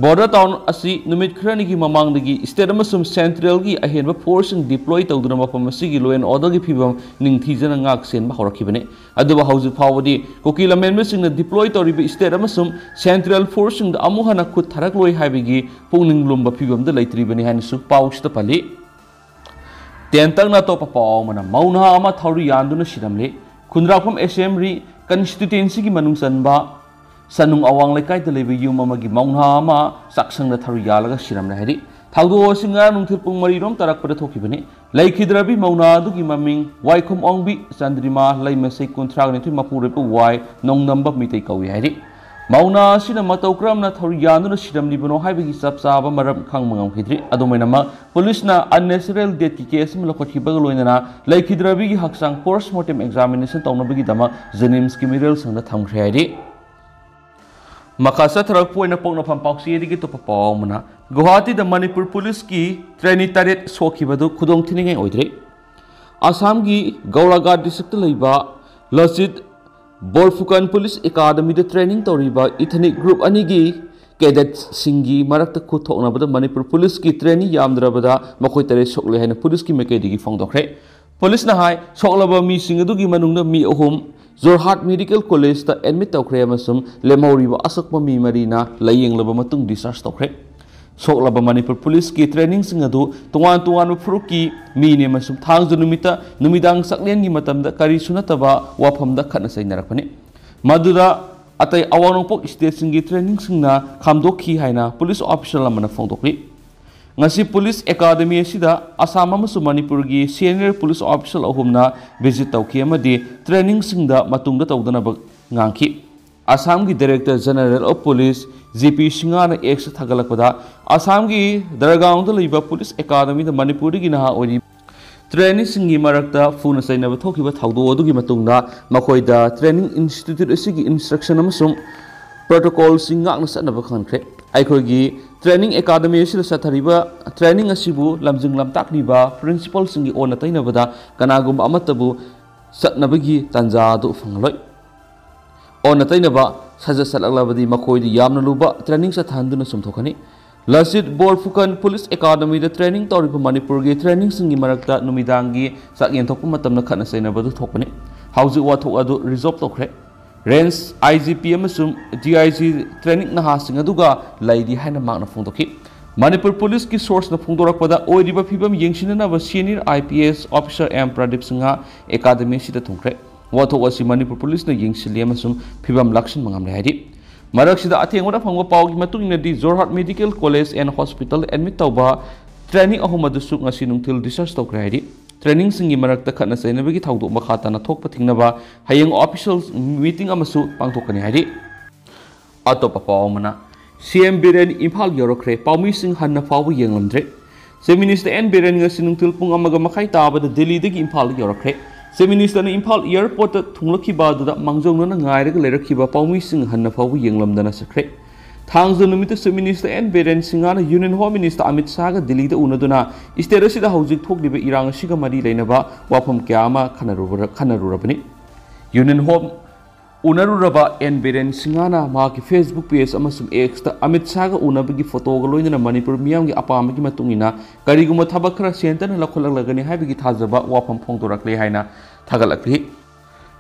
ꯕꯣꯔꯗꯔ ꯇꯥꯎꯟ ꯑꯁꯤ ꯅꯨꯃꯤꯠ ꯈꯔꯅꯤꯒꯤ ꯃꯃꯥꯡꯗꯒꯤ ꯁ꯭ꯇꯦꯠ ꯑꯃꯁꯨꯡ ꯁꯦꯟꯇ꯭ꯔꯦꯜꯒꯤ ꯑꯍꯦꯟꯕ ꯐꯣꯔꯁꯁꯤꯡ ꯗꯤꯄ꯭ꯂꯣꯏ ꯇꯧꯗꯨꯅ ꯃꯐꯝ ꯑꯁꯤꯒꯤ law and order ꯒꯤ ꯐꯤꯕꯝ ꯅꯤꯡꯊꯤꯖꯅ ꯉꯥꯛ ꯁꯦꯟꯕ ꯍꯧꯔꯛꯈꯤꯕꯅꯤ꯫ ꯑꯗꯨꯕꯨ ꯍꯧꯖꯤꯛ ꯐꯥꯎꯕꯗꯤ ꯀꯨꯀꯤ ꯂꯝꯍꯦꯟꯕꯁꯤꯡꯅ ꯗꯤꯄ꯭ꯂꯣꯏ ꯇꯧꯔꯤꯕ ꯁ꯭ꯇꯦꯠ ꯑꯃꯁꯨꯡ ꯁꯦꯟꯇ꯭ꯔꯦꯜ ꯐꯣꯔꯁꯁꯤꯡꯗ ꯑꯃꯨꯛ ꯍꯟꯅ ꯈꯨꯠ ꯊꯥꯔꯛꯂꯣꯏ ꯍꯥꯏꯕꯒꯤ ꯄꯨꯛꯅꯤꯡ ꯂꯨꯝꯕ ꯐꯤꯕꯝꯗ ꯂꯩꯇ꯭ꯔꯤꯕꯅꯤ ꯍꯥꯏꯅꯁꯨ ꯄꯥꯎꯁꯤꯗ ꯄꯜꯂꯤ꯫ ꯇꯦꯟꯇꯛꯅ ꯑꯇꯣꯞꯄ ꯄꯥꯎ ꯑꯃꯅ, ꯃꯧꯅꯥ ꯑꯃ ꯊꯧꯔꯤ ꯌꯥꯟꯗꯨꯅ ꯁꯤꯔꯝꯂꯦ꯫ ꯈꯨꯟꯗ꯭ꯔꯥꯛꯐꯝ ꯑꯦꯁꯦꯝꯕ꯭ꯂꯤ ꯀꯟꯁꯇꯤꯇ꯭ꯋꯦꯟꯁꯤꯒꯤ ꯃꯅꯨꯡ ꯆꯟꯕ ꯁꯅꯨꯡ ꯑꯋꯥꯡ ꯂꯩꯀꯥꯏꯗ ꯂꯩꯕ ꯌꯨꯝ ꯑꯃꯒꯤ ꯃꯧꯅꯥ ꯑꯃ ꯆꯥꯛꯁꯪꯗ ꯊꯧꯔꯤ ꯌꯥꯜꯂꯒ ꯁꯤꯔꯝꯂꯦ ꯍꯥꯏꯔꯤ꯫ ꯊꯧꯗꯣꯛ ꯑꯁꯤ ꯉꯔꯥꯡ ꯅꯨꯡꯊꯤꯜ ꯄꯨꯡ ꯃꯔꯤꯔꯣꯝ ꯇꯥꯔꯛꯄꯗ ꯊꯣꯛꯈꯤꯕꯅꯤ꯫ ꯂꯩꯈꯤꯗ꯭ꯔꯕꯤ ꯃꯧꯅꯥ ꯑꯗꯨꯒꯤ ꯃꯃꯤꯡ ꯋꯥꯏꯈꯣꯝ ꯑꯣꯡꯕꯤ ꯆꯟꯗ꯭ꯔꯤꯃꯥ, ꯂꯩꯃꯁꯩ ꯀꯨꯟꯊ꯭ꯔꯥꯅꯤꯊꯣꯏ, ꯃꯄꯨꯔꯣꯏꯕ ꯋꯥꯏ ꯅꯣꯡꯗꯝꯕ ꯃꯤꯇꯩ ꯀꯧꯏ ꯍꯥꯏꯔꯤ꯫ ꯃꯧꯅꯥ ꯑꯁꯤꯅ ꯃꯇꯧ ꯀꯔꯝꯅ ꯊꯧꯔꯤ ꯌꯥꯟꯗꯨꯅ ꯁꯤꯔꯝꯂꯤꯕꯅꯣ ꯍꯥꯏꯕꯒꯤ ꯆꯞ ꯆꯥꯕ ꯃꯔꯝ ꯈꯪꯕ ꯉꯝꯈꯤꯗ꯭ꯔꯤ꯫ ꯑꯗꯨꯝ ꯑꯣꯏꯅꯃꯛ, ꯄꯨꯂꯤꯁꯅ unnatural death ꯀꯤ ꯀꯦꯁ ꯑꯃ ꯂꯧꯈꯠꯈꯤꯕꯒ ꯂꯣꯏꯅꯅ ꯂꯩꯈꯤꯗ꯭ꯔꯕꯤꯒꯤ ꯍꯛꯆꯥꯡ ꯄꯣꯁꯃꯣꯔꯇꯦꯝ ꯑꯦꯛꯖꯥꯃꯤꯅꯦꯁꯟ ꯇꯧꯅꯕꯒꯤꯗꯃꯛ ꯖꯦꯅꯤꯝꯁꯀꯤ ꯃꯤꯔꯦꯜ ꯁꯪꯗ ꯊꯝꯈ꯭ꯔꯦ ꯍꯥꯏꯔꯤ꯫ ꯃꯈꯥ ꯆꯠꯊꯔꯛꯄ ꯑꯣꯏꯅ ꯄꯣꯛꯅꯐꯝ ꯄꯥꯎꯆꯦꯗꯒꯤ ꯑꯇꯣꯞꯄ ꯄꯥꯎ ꯑꯃꯅ, ꯒꯨꯋꯥꯍꯥꯇꯤꯗ ꯃꯅꯤꯄꯨꯔ ꯄꯨꯂꯤꯁꯀꯤ ꯇ꯭ꯔꯦꯅꯤ ꯇꯔꯦꯠ ꯁꯣꯛꯈꯤꯕꯗꯨ ꯈꯨꯗꯣꯡ ꯊꯤꯅꯤꯡꯉꯥꯏ ꯑꯣꯏꯗ꯭ꯔꯦ꯫ ꯑꯁꯥꯝꯒꯤ ꯒꯧꯔꯥꯒꯥꯠ ꯗꯤꯁꯇ꯭ꯔꯤꯛꯇ ꯂꯩꯕ ꯂꯆꯤꯠ ꯕꯣꯔꯐꯨꯀꯟ ꯄꯨꯂꯤꯁ ꯑꯦꯀꯥꯗꯃꯤꯗ ꯇ꯭ꯔꯦꯅꯤꯡ ꯇꯧꯔꯤꯕ ꯏꯊꯅꯤꯛ ꯒ꯭ꯔꯨꯞ ꯑꯅꯤꯒꯤ ꯀꯦꯗꯦꯠꯁꯤꯡꯒꯤ ꯃꯔꯛꯇ ꯈꯨꯠ ꯊꯣꯛꯅꯕꯗ ꯃꯅꯤꯄꯨꯔ ꯄꯨꯂꯤꯁꯀꯤ ꯇ꯭ꯔꯦꯅꯤ ꯌꯥꯝꯗ꯭ꯔꯕꯗ ꯃꯈꯣꯏ ꯇꯔꯦꯠ ꯁꯣꯛꯂꯦ ꯍꯥꯏꯅ ꯄꯨꯂꯤꯁꯀꯤ ꯃꯥꯏꯀꯩꯗꯒꯤ ꯐꯣꯡꯗꯣꯛꯈ꯭ꯔꯦ꯫ ꯄꯨꯂꯤꯁꯅ ꯍꯥꯏ, ꯁꯣꯛꯂꯕ ꯃꯤꯁꯤꯡ ꯑꯗꯨꯒꯤ ꯃꯅꯨꯡꯗ ꯃꯤ ꯑꯍꯨꯝ ꯖꯣꯔꯍꯥꯠ ꯃꯦꯗꯤꯀꯦꯜ ꯀꯣꯂꯦꯖꯇ ꯑꯦꯗꯃꯤꯠ ꯇꯧꯈ꯭ꯔꯦ ꯑꯃꯁꯨꯡ ꯂꯦꯝꯍꯧꯔꯤꯕ ꯑꯁꯣꯛꯄ ꯃꯤ ꯃꯔꯤꯅ ꯂꯥꯌꯦꯡꯂꯕ ꯃꯇꯨꯡ ꯗꯤꯁꯆꯥꯔꯖ ꯇꯧꯈ꯭ꯔꯦ꯫ ꯁꯣꯛꯂꯕ ꯃꯅꯤꯄꯨꯔ ꯄꯨꯂꯤꯁꯀꯤ ꯇ꯭ꯔꯦꯅꯤꯡꯁꯤꯡ ꯑꯗꯨ ꯇꯣꯉꯥꯟ ꯇꯣꯉꯥꯟꯕ ꯐꯨꯔꯨꯞꯀꯤ ꯃꯤꯅꯤ ꯑꯃꯁꯨꯡ ꯊꯥꯡꯖ ꯅꯨꯃꯤꯠꯇ ꯅꯨꯃꯤꯗꯥꯡ ꯆꯥꯛꯂꯦꯟꯒꯤ ꯃꯇꯝꯗ ꯀꯔꯤꯁꯨ ꯅꯠꯇꯕ ꯋꯥꯐꯝꯗ ꯈꯠꯅ ꯆꯩꯅꯔꯛꯄꯅꯤ꯫ ꯃꯗꯨꯗ ꯑꯇꯩ ꯑꯋꯥꯡ ꯅꯣꯡꯄꯣꯛ ꯁ꯭ꯇꯦꯠꯁꯤꯡꯒꯤ ꯇ꯭ꯔꯦꯅꯤꯡꯁꯤꯡꯅ ꯈꯥꯝꯗꯣꯛꯈꯤ ꯍꯥꯏꯅ ꯄꯨꯂꯤꯁ ꯑꯣꯐꯤꯁꯤꯌꯦꯜ ꯑꯃꯅ ꯐꯣꯡꯗꯣꯛꯂꯤ꯫ ꯉꯁꯤ ꯄꯨꯂꯤꯁ ꯑꯦꯀꯥꯗꯃꯤ ꯑꯁꯤꯗ ꯑꯁꯥꯝ ꯑꯃꯁꯨꯡ ꯃꯅꯤꯄꯨꯔꯒꯤ ꯁꯦꯅꯤꯌꯔ ꯄꯨꯂꯤꯁ ꯑꯣꯐꯤꯁꯤꯌꯦꯜ ꯑꯍꯨꯝꯅ ꯚꯤꯖꯤꯠ ꯇꯧꯈꯤ ꯑꯃꯗꯤ ꯇ꯭ꯔꯦꯅꯤꯡꯁꯤꯡꯗ ꯃꯇꯨꯡꯗ ꯇꯧꯗꯅꯕ ꯉꯥꯡꯈꯤ꯫ ꯑꯁꯥꯝꯒꯤ Director General of Police G P ꯁꯤꯡꯍꯅ X ꯊꯥꯒꯠꯂꯛꯄꯗ, ꯑꯁꯥꯝꯒꯤ ꯗꯔꯒꯥꯎꯟꯗ ꯂꯩꯕ ꯄꯨꯂꯤꯁ ꯑꯦꯀꯥꯗꯃꯤꯗ ꯃꯅꯤꯄꯨꯔꯗꯒꯤ ꯅꯍꯥ ꯑꯣꯏꯔꯤꯕ ꯇ꯭ꯔꯦꯅꯤꯁꯤꯡꯒꯤ ꯃꯔꯛꯇ ꯐꯨꯅ ꯆꯩꯅꯕ ꯊꯣꯛꯈꯤꯕ ꯊꯧꯗꯣꯛ ꯑꯗꯨꯒꯤ ꯃꯇꯨꯡꯗ ꯃꯈꯣꯏꯗ training institute ꯑꯁꯤꯒꯤ instruction ꯑꯃꯁꯨꯡ protocolꯁꯤꯡ ꯉꯥꯛꯅ ꯆꯠꯅꯕ ꯈꯪꯍꯟꯈ꯭ꯔꯦ꯫ ꯑꯩꯈꯣꯏꯒꯤ training academy ꯑꯁꯤꯗ ꯆꯠꯊꯔꯤꯕ training ꯑꯁꯤꯕꯨ ꯂꯝꯖꯤꯡ ꯂꯝꯇꯥꯛꯂꯤꯕ principalꯁꯤꯡꯒꯤ ꯑꯣꯟꯅ ꯇꯩꯅꯕꯗ ꯀꯅꯥꯒꯨꯝꯕ ꯑꯃꯠꯇꯕꯨ ꯆꯠꯅꯕꯒꯤ ꯇꯥꯟꯖꯥ ꯑꯗꯨ ꯐꯪꯍꯜꯂꯣꯏ꯫ ꯑꯣꯟꯅ ꯇꯩꯅꯕ ꯁꯥꯖꯠ ꯁꯥꯠꯂꯛꯂꯕꯗꯤ ꯃꯈꯣꯏꯗ ꯌꯥꯝꯅ ꯂꯨꯕ training ꯆꯠꯊꯍꯟꯗꯨꯅ ꯆꯨꯝꯊꯣꯛꯀꯅꯤ꯫ ꯂꯁꯤꯠ ꯕꯣꯔꯐꯨꯀꯟ ꯄꯨꯂꯤꯁ ꯑꯦꯀꯥꯗꯃꯤꯗ training ꯇꯧꯔꯤꯕ ꯃꯅꯤꯄꯨꯔꯒꯤ trainingsꯤꯡꯒꯤ ꯃꯔꯛꯇ ꯅꯨꯃꯤꯗꯥꯡꯒꯤ ꯆꯥꯛ ꯌꯦꯟ ꯊꯣꯛꯄ ꯃꯇꯝꯗ ꯈꯠꯅ ꯆꯩꯅꯕ ꯑꯗꯨ ꯊꯣꯛꯄꯅꯤ꯫ ꯍꯧꯖꯤꯛ ꯋꯥꯊꯣꯛ ꯑꯗꯨ resolve ꯇꯧꯈ꯭ꯔꯦ꯫ Range I G P ꯑꯃꯁꯨꯡ D I G training ꯅꯍꯥꯁꯤꯡ ꯑꯗꯨꯒ ꯂꯩꯔꯤ ꯍꯥꯏꯅ ꯃꯍꯥꯛꯅ ꯐꯣꯡꯗꯣꯛꯈꯤ꯫ ꯃꯅꯤꯄꯨꯔ ꯄꯨꯂꯤꯁꯀꯤ sourceꯅ ꯐꯣꯡꯗꯣꯔꯛꯄꯗ, ꯑꯣꯏꯔꯤꯕ ꯐꯤꯕꯝ ꯌꯦꯡꯁꯤꯟꯅꯅꯕ senior I P S officer M Pradip Singh academy ꯑꯁꯤꯗ ꯊꯨꯡꯈ꯭ꯔꯦ꯫ ꯋꯥꯊꯣꯛ ꯑꯁꯤ ꯃꯅꯤꯄꯨꯔ ꯄꯨꯂꯤꯁꯅ ꯌꯦꯡꯁꯤꯜꯂꯤ ꯑꯃꯁꯨꯡ ꯐꯤꯕꯝ ꯂꯥꯛꯁꯤꯟꯕ ꯉꯝꯂꯦ ꯍꯥꯏꯔꯤ꯫ ꯃꯔꯛꯁꯤꯗ ꯑꯊꯦꯡꯕꯗ ꯐꯪꯕ ꯄꯥꯎꯒꯤ ꯃꯇꯨꯡ ꯏꯟꯅꯗꯤ, Jorhat Medical College and Hospital admit ꯇꯧꯕ trainee ꯑꯍꯨꯝ ꯑꯗꯨꯁꯨ ꯉꯁꯤ ꯅꯨꯡꯊꯤꯜ discharge ꯇꯧꯈ꯭ꯔꯦ ꯍꯥꯏꯔꯤ꯫ Trainingsꯤꯡꯒꯤ ꯃꯔꯛꯇ ꯈꯠꯅ ꯆꯩꯅꯕꯒꯤ ꯊꯧꯗꯣꯛ ꯃꯈꯥ ꯇꯥꯅ ꯊꯣꯛꯄ ꯊꯤꯡꯅꯕ ꯍꯌꯦꯡ official meeting ꯑꯃꯁꯨ ꯄꯥꯡꯊꯣꯛꯀꯅꯤ ꯍꯥꯏꯔꯤ꯫ ꯑꯇꯣꯞꯄ ꯄꯥꯎ ꯑꯃꯅ, C M ꯕꯤꯔꯦꯟ ꯏꯝꯐꯥꯜ ꯌꯧꯔꯛꯈ꯭ꯔꯦ꯫ ꯄꯥꯎꯃꯤꯁꯤꯡ ꯍꯟꯅ ꯐꯥꯎꯕ ꯌꯦꯡꯂꯝꯗ꯭ꯔꯦ꯫ Chief Minister N ꯕꯤꯔꯦꯟ ꯉꯁꯤ ꯅꯨꯡꯊꯤꯜ ꯄꯨꯡ ꯑꯃꯒ ꯃꯈꯥꯏ ꯇꯥꯕꯗ ꯗꯤꯜꯂꯤꯗꯒꯤ ꯏꯝꯐꯥꯜ ꯌꯧꯔꯛꯈ꯭ꯔꯦ꯫ Chief Ministerꯅ ꯏꯝꯐꯥꯜ airportꯇ ꯊꯨꯡꯂꯛꯈꯤꯕ ꯑꯗꯨꯗ ꯃꯥꯡꯖꯧꯅꯅ ꯉꯥꯏꯔꯒ ꯂꯩꯔꯛꯈꯤꯕ ꯄꯥꯎꯃꯤꯁꯤꯡ ꯍꯟꯅ ꯐꯥꯎꯕ ꯌꯦꯡꯂꯝꯗꯅ ꯆꯠꯈ꯭ꯔꯦ꯫ ꯊꯥꯡꯖ ꯅꯨꯃꯤꯠꯇ Chief Minister N ꯕꯤꯔꯦꯟ ꯁꯤꯡꯍꯅ Union Home Minister ꯑꯃꯤꯠ ꯁꯥꯍꯒ ꯗꯤꯜꯂꯤꯗ ꯎꯅꯗꯨꯅ state ꯑꯁꯤꯗ ꯍꯧꯖꯤꯛ ꯊꯣꯛꯂꯤꯕ ꯏꯔꯥꯡ ꯑꯁꯤꯒ ꯃꯔꯤ ꯂꯩꯅꯕ ꯋꯥꯐꯝ ꯀꯌꯥ ꯑꯃ ꯈꯟꯅꯔꯨꯕ-, ꯈꯟꯅꯔꯨꯔꯕꯅꯤ꯫ Union Home ꯎꯅꯔꯨꯔꯕ N ꯕꯤꯔꯦꯟ ꯁꯤꯡꯍꯅ ꯃꯍꯥꯛꯀꯤ Facebook page ꯑꯃꯁꯨꯡ Xꯇ ꯑꯃꯤꯠ ꯁꯥꯍꯒ ꯎꯅꯕꯒꯤ photoꯒ ꯂꯣꯏꯅꯅ ꯃꯅꯤꯄꯨꯔ ꯃꯤꯌꯥꯝꯒꯤ ꯑꯄꯥꯝꯕꯒꯤ ꯃꯇꯨꯡ ꯏꯟꯅ ꯀꯔꯤꯒꯨꯝꯕ ꯊꯕꯛ ꯈꯔ centreꯅ ꯂꯧꯈꯠꯂꯛꯂꯒꯅꯤ ꯍꯥꯏꯕꯒꯤ ꯊꯥꯖꯕ ꯋꯥꯐꯝ ꯐꯣꯡꯗꯣꯔꯛꯂꯦ ꯍꯥꯏꯅ ꯊꯥꯒꯠꯂꯛꯂꯤ꯫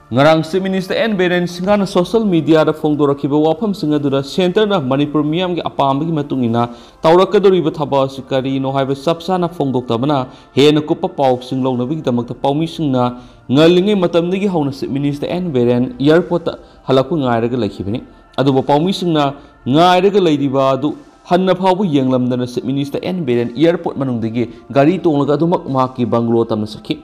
ꯉꯔꯥꯡ Chief Minister N ꯕꯤꯔꯦꯟ ꯁꯤꯡꯍꯅ social mediaꯗ ꯐꯣꯡꯗꯣꯔꯛꯈꯤꯕ ꯋꯥꯐꯝꯁꯤꯡ ꯑꯗꯨꯗ centreꯅ ꯃꯅꯤꯄꯨꯔ ꯃꯤꯌꯥꯝꯒꯤ ꯑꯄꯥꯝꯕꯒꯤ ꯃꯇꯨꯡ ꯏꯟꯅ ꯇꯧꯔꯛꯀꯗꯧꯔꯤꯕ ꯊꯕꯛ ꯑꯁꯤ ꯀꯔꯤꯅꯣ ꯍꯥꯏꯕ ꯆꯞ ꯆꯥꯅ ꯐꯣꯡꯗꯣꯛꯇꯕꯅ ꯍꯦꯟꯅ ꯀꯨꯞꯄ ꯄꯥꯎꯁꯤꯡ ꯂꯧꯅꯕꯒꯤꯗꯃꯛꯇ ꯄꯥꯎꯃꯤꯁꯤꯡꯅ ꯉꯜꯂꯤꯉꯩ ꯃꯇꯝꯗꯒꯤ ꯍꯧꯅ Chief Minister N ꯕꯤꯔꯦꯟ airportꯇ ꯍꯜꯂꯛꯄ ꯉꯥꯏꯔꯒ ꯂꯩꯈꯤꯕꯅꯤ꯫ ꯑꯗꯨꯕꯨ ꯄꯥꯎꯃꯤꯁꯤꯡꯅ ꯉꯥꯏꯔꯒ ꯂꯩꯔꯤꯕ ꯑꯗꯨ ꯍꯟꯅ ꯐꯥꯎꯕ ꯌꯦꯡꯂꯝꯗꯅ Chief Minister N Biren airport ꯃꯅꯨꯡꯗꯒꯤ ꯒꯥꯔꯤ ꯇꯣꯡꯂꯒ ꯑꯗꯨꯃꯛ ꯃꯍꯥꯛꯀꯤ bungalow ꯇꯝꯅ ꯆꯠꯈꯤ꯫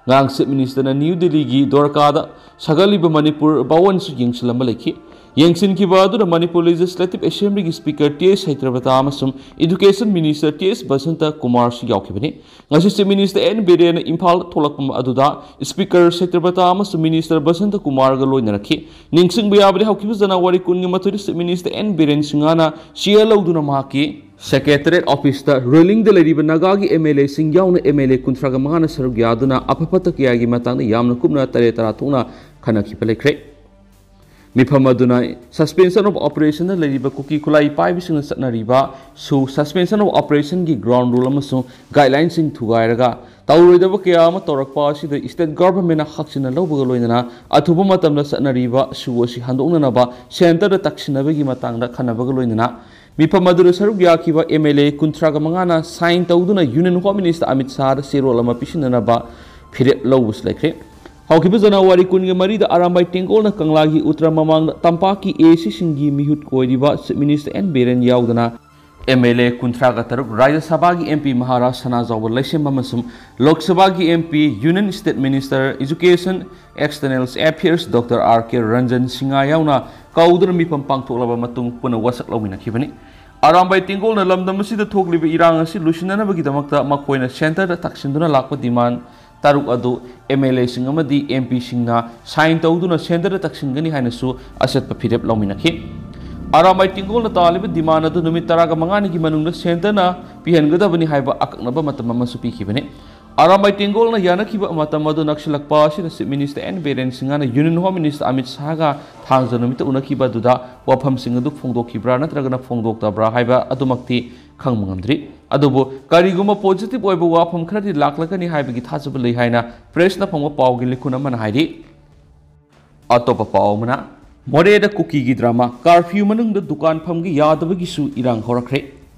ꯉꯔꯥꯡ Chief Ministerꯅ New Delhiꯒꯤ ꯗ꯭ꯋꯥꯔꯀꯥꯗ ꯁꯥꯒꯠꯂꯤꯕ ꯃꯅꯤꯄꯨꯔ ꯚꯋꯟꯁꯨ ꯌꯦꯡꯁꯤꯜꯂꯝꯕ ꯂꯩꯈꯤ꯫ ꯌꯦꯡꯁꯤꯟꯈꯤꯕ ꯑꯗꯨꯗ ꯃꯅꯤꯄꯨꯔ ꯂꯦꯖꯤꯁꯂꯦꯇꯤꯚ ꯑꯦꯁꯦꯝꯕ꯭ꯂꯤꯒꯤ ꯁ꯭ꯄꯤꯀꯔ ꯇꯤ ꯑꯦꯁ ꯁꯇ꯭ꯌꯕ꯭ꯔꯇ ꯑꯃꯁꯨꯡ ꯏꯗꯨꯀꯦꯁꯟ ꯃꯤꯅꯤꯁꯇꯔ ꯇꯤ ꯑꯦꯁ ꯕꯁꯟꯇ ꯀꯨꯃꯥꯔꯁꯨ ꯌꯥꯎꯈꯤꯕꯅꯤ꯫ ꯉꯁꯤ ꯆꯤꯐ ꯃꯤꯅꯤꯁꯇꯔ ꯑꯦꯟ ꯕꯤꯔꯦꯟꯅ ꯏꯝꯐꯥꯜꯗ ꯊꯣꯛꯂꯛꯄ ꯑꯗꯨꯗ ꯁ꯭ꯄꯤꯀꯔ ꯁꯇ꯭ꯌꯕ꯭ꯔꯇ ꯑꯃꯁꯨꯡ ꯃꯤꯅꯤꯁꯇꯔ ꯕꯁꯟꯇ ꯀꯨꯃꯥꯔꯒ ꯂꯣꯏꯅꯔꯛꯈꯤ꯫ ꯅꯤꯡꯁꯤꯡꯕ ꯌꯥꯕꯗꯤ, ꯍꯧꯈꯤꯕ ꯖꯅꯋꯥꯔꯤ ꯀꯨꯟꯒꯤ ꯃꯥꯊꯣꯏꯗ ꯆꯤꯐ ꯃꯤꯅꯤꯁꯇꯔ ꯑꯦꯟ ꯕꯤꯔꯦꯟ ꯁꯤꯡꯍꯅ ꯆꯤꯌꯔ ꯂꯧꯗꯨꯅ ꯃꯍꯥꯛꯀꯤ ꯁꯦꯀ꯭ꯔꯦꯇꯔꯤꯌꯦꯠ ꯑꯣꯐꯤꯁꯇ ꯔꯨꯂꯤꯡꯗ ꯂꯩꯔꯤꯕ ꯅꯥꯒꯥꯒꯤ ꯑꯦꯝ ꯑꯦꯜ ꯑꯦꯁꯤꯡ ꯌꯥꯎꯅ ꯑꯦꯝ ꯑꯦꯜ ꯑꯦ ꯀꯨꯟꯊ꯭ꯔꯥꯒ ꯃꯉꯥꯅ ꯁꯔꯨꯛ ꯌꯥꯗꯨꯅ ꯑꯐ ꯐꯠꯇ ꯀꯌꯥꯒꯤ ꯃꯇꯥꯡꯗ ꯌꯥꯝꯅ ꯀꯨꯞꯅ ꯇꯔꯦꯠ ꯇꯔꯥ ꯊꯣꯛꯅ ꯈꯟꯅꯈꯤꯕ ꯂꯩꯈ꯭ꯔꯦ꯫ ꯃꯤꯐꯝ ꯑꯗꯨꯅ ꯁꯁꯄꯦꯟꯁꯟ ꯑꯣꯐ ꯑꯣꯄꯔꯦꯁꯟꯗ ꯂꯩꯔꯤꯕ ꯀꯨꯀꯤ ꯈꯨꯠꯂꯥꯏ ꯄꯥꯏꯕꯁꯤꯡꯅ ꯆꯠꯅꯔꯤꯕ ꯁꯨ ꯁꯁꯄꯦꯟꯁꯟ ꯑꯣꯐ ꯑꯣꯄꯔꯦꯁꯟꯒꯤ ꯒ꯭ꯔꯥꯎꯟ ꯔꯨꯜ ꯑꯃꯁꯨꯡ ꯒꯥꯏꯗꯂꯥꯏꯟꯁꯤꯡ ꯊꯨꯒꯥꯏꯔꯒ ꯇꯧꯔꯣꯏꯗꯕ ꯀꯌꯥ ꯑꯃ ꯇꯧꯔꯛꯄ ꯑꯁꯤꯗ ꯁ꯭ꯇꯦꯠ ꯒꯚꯔꯟꯃꯦꯟꯠꯅ ꯍꯥꯛꯆꯤꯟꯅ ꯂꯧꯕꯒ ꯂꯣꯏꯅꯅ ꯑꯊꯨꯕ ꯃꯇꯝꯗ ꯆꯠꯅꯔꯤꯕ ꯁꯨ ꯑꯁꯤ ꯍꯟꯗꯣꯛꯅꯅꯕ ꯁꯦꯟꯇꯔꯗ ꯇꯛꯁꯤꯟꯅꯕꯒꯤ ꯃꯇꯥꯡꯗ ꯈꯟꯅꯕꯒ ꯂꯣꯏꯅꯅ ꯃꯤꯐꯝ ꯑꯗꯨꯗ ꯁꯔꯨꯛ ꯌꯥꯈꯤꯕ ꯑꯦꯝ ꯑꯦꯜ ꯑꯦ ꯀꯨꯟꯊ꯭ꯔꯥꯒ ꯃꯉꯥꯅ ꯁꯥꯏꯟ ꯇꯧꯗꯨꯅ ꯌꯨꯅꯤꯌꯟ ꯍꯣꯝ ꯃꯤꯅꯤꯁꯇꯔ ꯑꯃꯤꯠ ꯁꯥꯍꯗ ꯆꯦꯔꯣꯜ ꯑꯃ ꯄꯤꯁꯤꯟꯅꯅꯕ ꯐꯤꯔꯦꯞ ꯂꯧꯕꯁꯨ ꯂꯩꯈ꯭ꯔꯦ꯫ ꯍꯧꯈꯤꯕ ꯖꯅꯋꯥꯔꯤ ꯀꯨꯟꯒ ꯃꯔꯤꯗ ꯑꯔꯥꯝꯕꯥꯏ ꯇꯦꯡꯒꯣꯜꯅ ꯀꯪꯂꯥꯒꯤ ꯎꯠꯇ꯭ꯔ ꯃꯃꯥꯡꯗ ꯇꯝꯄꯥꯛꯀꯤ ꯑꯦ ꯁꯤꯁꯤꯡꯒꯤ ꯃꯤꯍꯨꯠ ꯑꯣꯏꯔꯤꯕ ꯆꯤꯐ ꯃꯤꯅꯤꯁꯇꯔ ꯑꯦꯟ ꯕꯤꯔꯦꯟ ꯌꯥꯎꯗꯅ ꯑꯦꯝ ꯑꯦꯜ ꯑꯦ ꯀꯨꯟꯊ꯭ꯔꯥꯒ ꯇꯔꯨꯛ, ꯔꯥꯖ꯭ꯌ ꯁꯚꯥꯒꯤ ꯑꯦꯝ ꯄꯤ ꯃꯍꯥꯔꯥꯖ ꯁꯅꯥꯖꯥꯎꯕ ꯂꯩꯁꯦꯝꯕ ꯑꯃꯁꯨꯡ ꯂꯣꯛ ꯁꯚꯥꯒꯤ M P, union state minister, education, external affairs doctor R K Ranjan Singh ꯌꯥꯎꯅ ꯀꯧꯗꯨꯅ ꯃꯤꯐꯝ ꯄꯥꯡꯊꯣꯛꯂꯕ ꯃꯇꯨꯡ ꯄꯨꯟꯅ ꯋꯥꯁꯛ ꯂꯧꯃꯤꯟꯅꯈꯤꯕꯅꯤ꯫ ꯑꯔꯥꯝꯕꯥꯏ ꯇꯦꯡꯒꯣꯜꯅ ꯂꯝꯗꯝ ꯑꯁꯤꯗ ꯊꯣꯛꯂꯤꯕ ꯏꯔꯥꯡ ꯑꯁꯤ ꯂꯣꯏꯁꯤꯟꯅꯅꯕꯒꯤꯗꯃꯛꯇ ꯃꯈꯣꯏꯅ ꯁꯦꯟꯇꯔꯗ ꯇꯛꯁꯤꯟꯗꯨꯅ ꯂꯥꯛꯄ ꯗꯤꯃꯥꯟ ꯇꯔꯨꯛ ꯑꯗꯨ ꯑꯦꯝ ꯑꯦꯜ ꯑꯦꯁꯤꯡ ꯑꯃꯗꯤ ꯑꯦꯝ ꯄꯤꯁꯤꯡꯅ ꯁꯥꯏꯟ ꯇꯧꯗꯨꯅ ꯁꯦꯟꯇꯔꯗ ꯇꯛꯁꯤꯟꯒꯅꯤ ꯍꯥꯏꯅꯁꯨ ꯑꯆꯦꯠꯄ ꯐꯤꯔꯦꯞ ꯂꯧꯃꯤꯟꯅꯈꯤ꯫ ꯑꯔꯥꯝꯕꯥꯏ ꯇꯦꯡꯒꯣꯜꯅ ꯇꯥꯜꯂꯤꯕ ꯗꯤꯃꯥꯟ ꯑꯗꯨ ꯅꯨꯃꯤꯠ ꯇꯔꯥꯒ ꯃꯉꯥꯅꯤꯒꯤ ꯃꯅꯨꯡꯗ ꯁꯦꯟꯇꯔꯅ ꯄꯤꯍꯟꯒꯗꯕꯅꯤ ꯍꯥꯏꯕ ꯑꯀꯛꯅꯕ ꯃꯇꯝ ꯑꯃꯁꯨ ꯄꯤꯈꯤꯕꯅꯤ꯫ ꯑꯔꯥꯝꯕꯥꯏ ꯇꯦꯡꯒꯣꯜꯅ ꯌꯥꯅꯈꯤꯕ ꯃꯇꯝ ꯑꯗꯨ ꯅꯛꯁꯤꯜꯂꯛꯄ ꯑꯁꯤꯗ ꯆꯤꯐ ꯃꯤꯅꯤꯁꯇꯔ ꯑꯦꯟ ꯕꯤꯔꯦꯟ ꯁꯤꯡꯍꯅ ꯌꯨꯅꯤꯌꯟ ꯍꯣꯝ ꯃꯤꯅꯤꯁꯇꯔ ꯑꯃꯤꯠ ꯁꯥꯍꯒ ꯊꯥꯡꯖ ꯅꯨꯃꯤꯠꯇ ꯎꯅꯈꯤꯕ ꯑꯗꯨꯗ ꯋꯥꯐꯝꯁꯤꯡ ꯑꯗꯨ ꯐꯣꯡꯗꯣꯛꯈꯤꯕ꯭ꯔꯥ ꯅꯠꯇ꯭ꯔꯒꯅ ꯐꯣꯡꯗꯣꯛꯇꯕ꯭ꯔꯥ ꯍꯥꯏꯕ ꯑꯗꯨꯃꯛꯇꯤ ꯈꯪꯕ ꯉꯝꯗ꯭ꯔꯤ꯫ ꯑꯗꯨꯕꯨ ꯀꯔꯤꯒꯨꯝꯕ ꯄꯣꯖꯤꯇꯤꯚ ꯑꯣꯏꯕ ꯋꯥꯐꯝ ꯈꯔꯗꯤ ꯂꯥꯛꯂꯒꯅꯤ ꯍꯥꯏꯕꯒꯤ ꯊꯥꯖꯕ ꯂꯩ ꯍꯥꯏꯅ ꯄ꯭ꯔꯦꯁꯅ ꯐꯪꯕ ꯄꯥꯎꯒꯤ ꯂꯤꯈꯨꯟ ꯑꯃꯅ ꯍꯥꯏꯔꯤ꯫ ꯑꯇꯣꯞꯄ ꯄꯥꯎ ꯑꯃꯅ, ꯃꯣꯔꯦꯗ ꯀꯨꯀꯤꯒꯤ ꯗ꯭ꯔꯃꯥ, ꯀꯥꯔꯐ꯭ꯌꯨ ꯃꯅꯨꯡꯗ ꯗꯨꯀꯥꯟ ꯐꯝꯒꯤ ꯌꯥꯗꯕꯒꯤꯁꯨ ꯏꯔꯥꯡ ꯍꯧꯔꯛꯈ꯭ꯔꯦ꯫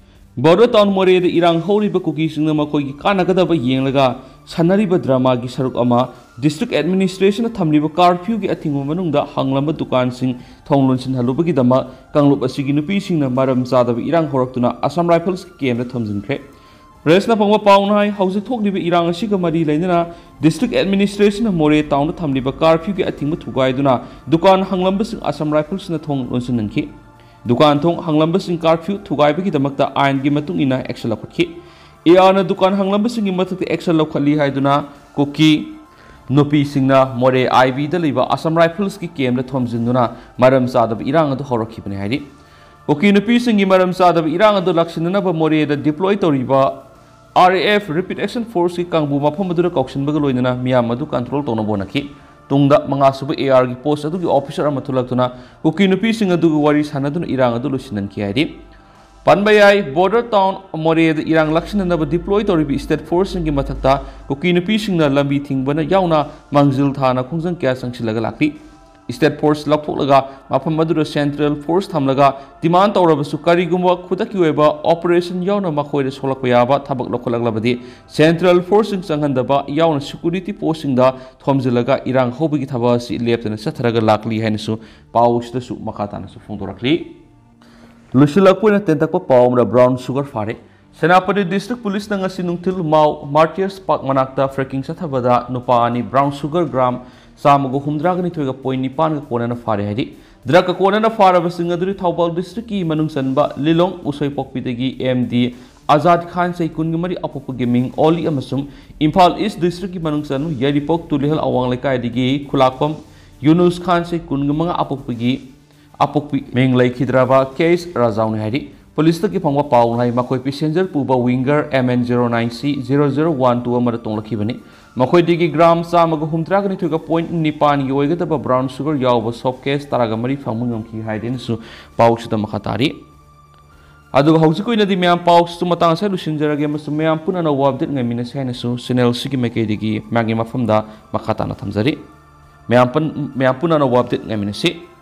ꯕꯣꯔꯗꯔ ꯇꯥꯎꯟ ꯃꯣꯔꯦꯗ ꯏꯔꯥꯡ ꯍꯧꯔꯤꯕ ꯀꯨꯀꯤꯁꯤꯡꯅ ꯃꯈꯣꯏꯒꯤ ꯀꯥꯟꯅꯒꯗꯕ ꯌꯦꯡꯂꯒ ꯁꯥꯟꯅꯔꯤꯕ ꯗ꯭ꯔꯃꯥꯒꯤ ꯁꯔꯨꯛ ꯑꯃ, ꯗꯤꯁꯇ꯭ꯔꯤꯛ ꯑꯦꯗꯃꯤꯅꯤꯁꯇ꯭ꯔꯦꯁꯟꯅ ꯊꯝꯂꯤꯕ ꯀꯥꯔꯐ꯭ꯌꯨꯒꯤ ꯑꯊꯤꯡꯕ ꯃꯅꯨꯡꯗ ꯍꯥꯡꯂꯝꯕ ꯗꯨꯀꯥꯟꯁꯤꯡ ꯊꯣꯡ ꯂꯣꯟꯁꯤꯟꯍꯜꯂꯨꯕꯒꯤꯗꯃꯛ ꯀꯥꯡꯂꯨꯞ ꯑꯁꯤꯒꯤ ꯅꯨꯄꯤꯁꯤꯡꯅ ꯃꯔꯝ ꯆꯥꯗꯕ ꯏꯔꯥꯡ ꯍꯧꯔꯛꯇꯨꯅ ꯑꯁꯥꯝ ꯔꯥꯏꯐꯜꯁꯀꯤ ꯀꯦꯝꯗ ꯊꯝꯖꯤꯟꯈ꯭ꯔꯦ꯫ ꯄ꯭ꯔꯦꯁꯅ ꯐꯪꯕ ꯄꯥꯎꯅ ꯍꯥꯏ, ꯍꯧꯖꯤꯛ ꯊꯣꯛꯂꯤꯕ ꯏꯔꯥꯡ ꯑꯁꯤꯒ ꯃꯔꯤ ꯂꯩꯅꯅ ꯗꯤꯁꯇ꯭ꯔꯤꯛ ꯑꯦꯗꯃꯤꯅꯤꯁꯇ꯭ꯔꯦꯁꯟꯅ ꯃꯣꯔꯦ ꯇꯥꯎꯟꯗ ꯊꯝꯂꯤꯕ ꯀꯥꯔꯐ꯭ꯌꯨꯒꯤ ꯑꯊꯤꯡꯕ ꯊꯨꯒꯥꯏꯗꯨꯅ ꯗꯨꯀꯥꯟ ꯍꯥꯡꯂꯝꯕꯁꯤꯡ ꯑꯁꯥꯝ ꯔꯥꯏꯐꯜꯁꯅ ꯊꯣꯡ ꯂꯣꯟꯁꯤꯟꯍꯟꯈꯤ꯫ ꯗꯨꯀꯥꯟ ꯊꯣꯡ ꯍꯥꯡꯂꯝꯕꯁꯤꯡ ꯀꯥꯔꯐ꯭ꯌꯨ ꯊꯨꯒꯥꯏꯕꯒꯤꯗꯃꯛꯇ ꯑꯥꯏꯟꯒꯤ ꯃꯇꯨꯡ ꯏꯟꯅ ꯑꯦꯛꯁꯟ ꯂꯧꯈꯠꯈꯤ꯫ ꯑꯦ ꯑꯥꯔꯅ ꯗꯨꯀꯥꯟ ꯍꯥꯡꯂꯝꯕꯁꯤꯡꯒꯤ ꯃꯊꯛꯇ ꯑꯦꯛꯁꯟ ꯂꯧꯈꯠꯂꯤ ꯍꯥꯏꯗꯨꯅ ꯀꯨꯀꯤ ꯅꯨꯄꯤꯁꯤꯡꯅ ꯃꯣꯔꯦ ꯑꯥꯏ ꯕꯤꯗ ꯂꯩꯕ ꯑꯁꯥꯝ ꯔꯥꯏꯐꯜꯁꯀꯤ ꯀꯦꯝꯗ ꯊꯣꯝꯖꯤꯟꯗꯨꯅ ꯃꯔꯝ ꯆꯥꯗꯕ ꯏꯔꯥꯡ ꯑꯗꯨ ꯍꯧꯔꯛꯈꯤꯕꯅꯤ ꯍꯥꯏꯔꯤ꯫ ꯀꯨꯀꯤ ꯅꯨꯄꯤꯁꯤꯡꯒꯤ ꯃꯔꯝ ꯆꯥꯗꯕ ꯏꯔꯥꯡ ꯑꯗꯨ ꯂꯥꯛꯁꯤꯟꯅꯅꯕ ꯃꯣꯔꯦꯗ ꯗꯤꯄ꯭ꯂꯣꯏ ꯇꯧꯔꯤꯕ ꯑꯥꯔ ꯑꯦ ꯑꯦꯐ ꯔꯦꯄꯤꯗ ꯑꯦꯛꯁꯟ ꯐꯣꯔꯁꯀꯤ ꯀꯥꯡꯕꯨ ꯃꯐꯝ ꯑꯗꯨꯗ ꯀꯧꯁꯤꯟꯕꯒ ꯂꯣꯏꯅꯅ ꯃꯤꯌꯥꯝ ꯑꯗꯨ ꯀꯟꯇ꯭ꯔꯣꯜ ꯇꯧꯅꯕ ꯍꯣꯠꯅꯈꯤ꯫ ꯇꯨꯡꯗ ꯃꯉꯥꯁꯨꯕ ꯑꯦ ꯑꯥꯔꯒꯤ ꯄꯣꯁ ꯑꯗꯨꯒꯤ ꯑꯣꯐꯤꯁꯔ ꯑꯃ ꯊꯣꯛꯂꯛꯇꯨꯅ ꯀꯨꯀꯤ ꯅꯨꯄꯤꯁꯤꯡ ꯑꯗꯨꯒ ꯋꯥꯔꯤ ꯁꯥꯟꯅꯗꯨꯅ ꯏꯔꯥꯡ ꯑꯗꯨ ꯂꯣꯏꯁꯤꯟꯍꯟꯈꯤ ꯍꯥꯏꯔꯤ꯫ ꯄꯟꯕ ꯌꯥꯏ, ꯕꯣꯔꯗꯔ ꯇꯥꯎꯟ ꯃꯣꯔꯦꯗ ꯏꯔꯥꯡ ꯂꯥꯛꯁꯤꯟꯅꯅꯕ ꯗꯤꯄ꯭ꯂꯣꯏ ꯇꯧꯔꯤꯕ ꯁ꯭ꯇꯦꯠ ꯐꯣꯔꯁꯁꯤꯡꯒꯤ ꯃꯊꯛꯇ ꯀꯨꯀꯤ ꯅꯨꯄꯤꯁꯤꯡꯅ ꯂꯝꯕꯤ ꯊꯤꯡꯕꯅ ꯌꯥꯎꯅ ꯃꯥꯡꯖꯤꯜ ꯊꯥꯅ ꯈꯣꯡꯖꯪ ꯀꯌꯥ ꯆꯪꯁꯤꯜꯂꯒ ꯂꯥꯛꯂꯤ꯫ ꯁ꯭ꯇꯦꯠ ꯐꯣꯔꯁ ꯂꯧꯊꯣꯛꯂꯒ ꯃꯐꯝ ꯑꯗꯨꯗ ꯁꯦꯟꯇ꯭ꯔꯦꯜ ꯐꯣꯔꯁ ꯊꯝꯂꯒ ꯗꯤꯃꯥꯟ ꯇꯧꯔꯕꯁꯨ ꯀꯔꯤꯒꯨꯝꯕ ꯈꯨꯗꯛꯀꯤ ꯑꯣꯏꯕ ꯑꯣꯄꯔꯦꯁꯟ ꯌꯥꯎꯅ ꯃꯈꯣꯏꯗ ꯁꯣꯛꯂꯛꯄ ꯌꯥꯕ ꯊꯕꯛ ꯂꯧꯈꯠꯂꯛꯂꯕꯗꯤ ꯁꯦꯟꯇ꯭ꯔꯦꯜ ꯐꯣꯔꯁꯁꯤꯡ ꯆꯪꯍꯟꯗꯕ ꯌꯥꯎꯅ ꯁꯦꯀ꯭ꯌꯨꯔꯤꯇꯤ ꯄꯣꯁꯁꯤꯡꯗ ꯊꯣꯝꯖꯤꯜꯂꯒ ꯏꯔꯥꯡ ꯍꯧꯕꯒꯤ ꯊꯕꯛ ꯑꯁꯤ ꯂꯦꯞꯇꯅ ꯆꯠꯊꯔꯒ ꯂꯥꯛꯂꯤ ꯍꯥꯏꯅꯁꯨ ꯄꯥꯎ ꯑꯁꯤꯗꯁꯨ ꯃꯈꯥ ꯇꯥꯅꯁꯨ ꯐꯣꯡꯗꯣꯔꯛꯂꯤ꯫ ꯂꯣꯏꯁꯤꯜꯂꯛꯄ ꯑꯣꯏꯅ ꯇꯦꯟꯇꯛꯄ ꯄꯥꯎ ꯑꯃꯅ ꯕ꯭ꯔꯥꯎꯟ ꯁꯨꯒꯔ ꯐꯥꯔꯦ꯫ ꯁꯦꯅꯥꯄꯇꯤ ꯗꯤꯁꯇ꯭ꯔꯤꯛ ꯄꯨꯂꯤꯁꯅ ꯉꯁꯤ ꯅꯨꯡꯊꯤꯜ ꯃꯥꯎ ꯃꯥꯔꯇꯤꯌꯔꯁ ꯄꯥꯔꯛ ꯃꯅꯥꯛꯇ ꯐ꯭ꯔꯦꯀꯤꯡ ꯆꯠꯊꯕꯗ ꯅꯨꯄꯥ ꯑꯅꯤ ꯕ꯭ꯔꯥꯎꯟ ꯁꯨꯒꯔ ꯒ꯭ꯔꯥꯝ ꯆꯥꯝꯃꯒ ꯍꯨꯝꯗ꯭ꯔꯥꯒ ꯅꯤꯊꯣꯏꯒ ꯄꯣꯏꯟ ꯅꯤꯄꯥꯟꯒ ꯀꯣꯟꯅꯅ ꯐꯥꯔꯦ ꯍꯥꯏꯔꯤ꯫ ꯗ꯭ꯔꯒꯀ ꯀꯣꯟꯅꯅ ꯐꯥꯔꯕꯁꯤꯡ ꯑꯗꯨꯗꯤ ꯊꯧꯕꯥꯜ ꯗꯤꯁꯇ꯭ꯔꯤꯛꯀꯤ ꯃꯅꯨꯡ ꯆꯟꯕ ꯂꯤꯂꯣꯡ ꯎꯁꯣꯏꯄꯣꯛꯄꯤꯗꯒꯤ ꯑꯦꯝ ꯗꯤ ꯑꯖꯥꯗ ꯈꯥꯟ ꯆꯍꯤ ꯀꯨꯟꯒ ꯃꯔꯤ ꯑꯄꯣꯛꯄꯒꯤ ꯃꯤꯡ ꯑꯣꯂꯤ ꯑꯃꯁꯨꯡ ꯏꯝꯐꯥꯜ ꯏꯁ ꯗꯤꯁꯇ꯭ꯔꯤꯛꯀꯤ ꯃꯅꯨꯡ ꯆꯟꯕ ꯌꯥꯏꯔꯤꯄꯣꯛ ꯇꯨꯂꯤꯍꯜ ꯑꯋꯥꯡ ꯂꯩꯀꯥꯏꯗꯒꯤ ꯈꯨꯂꯥꯛꯄꯝ ꯌꯨꯅꯨꯁ ꯈꯥꯟ ꯆꯍꯤ ꯀꯨꯟꯒ ꯃꯉꯥ ꯑꯄꯣꯛꯄꯒꯤ ꯑꯄꯣꯛꯄꯤ ꯃꯤꯡ ꯂꯩꯈꯤꯗ꯭ꯔꯕ ꯀꯦ ꯑꯦꯁ ꯔꯥꯖꯥꯎꯅꯤ ꯍꯥꯏꯔꯤ꯫ ꯄꯨꯂꯤꯁꯇꯒꯤ ꯐꯪꯕ ꯄꯥꯎꯅ ꯍꯥꯏ, ꯃꯈꯣꯏ ꯄꯦꯁꯦꯟꯖꯔ ꯄꯨꯕ ꯋꯤꯡꯒꯔ ꯑꯦꯝ ꯑꯦꯟ ꯖꯦꯔꯣ ꯅꯥꯏꯟ ꯁꯤ ꯖꯦꯔꯣ ꯖꯦꯔꯣ ꯋꯥꯟ ꯇꯨ ꯑꯃꯗ ꯇꯣꯡꯂꯛꯈꯤꯕꯅꯤ꯫ ꯃꯈꯣꯏꯗꯒꯤ ꯒ꯭ꯔꯥꯝ ꯆꯥꯝꯃꯒ ꯍꯨꯝꯗ꯭ꯔꯥꯒ ꯅꯤꯊꯣꯏꯒ ꯄꯣꯏꯟ ꯅꯤꯄꯥꯟꯒꯤ ꯑꯣꯏꯒꯗꯕ ꯕ꯭ꯔꯥꯎꯟ ꯁꯨꯒꯔ ꯌꯥꯎꯕ ꯁꯣꯞ ꯀꯦꯁ ꯇꯔꯥꯒ ꯃꯔꯤ ꯐꯪꯕ ꯉꯝꯈꯤ ꯍꯥꯏꯗꯨꯅꯁꯨ ꯄꯥꯎꯁꯤꯗ ꯃꯈꯥ ꯇꯥꯔꯤ꯫ ꯑꯗꯨꯒ ꯍꯧꯖꯤꯛꯀꯤ ꯑꯣꯏꯅꯗꯤ ꯃꯌꯥꯝ ꯄꯥꯎꯁꯤꯁꯨ ꯃꯇꯥꯡ ꯑꯁꯤꯗ ꯂꯣꯏꯁꯤꯟꯖꯔꯒꯦ ꯑꯃꯁꯨꯡ ꯃꯌꯥꯝ ꯄꯨꯟꯅ ꯑꯅꯧꯕ ꯑꯞꯗꯦꯠ ꯉꯥꯏꯃꯤꯟꯅꯁꯤ ꯍꯥꯏꯅꯁꯨ ꯆꯦꯅꯦꯜꯁꯤꯒꯤ ꯃꯥꯏꯀꯩꯗꯒꯤ ꯃꯌꯥꯝꯒꯤ ꯃꯐꯝꯗ ꯃꯈꯥ ꯇꯥꯅ ꯊꯝꯖꯔꯤ꯫ ꯃꯌꯥꯝ ꯄꯨꯟ-, ꯃꯌꯥꯝ ꯄꯨꯟꯅ ꯑꯅꯧꯕ ꯑꯞꯗꯦꯠ ꯉꯥꯏꯃꯤꯟꯅꯁꯤ꯫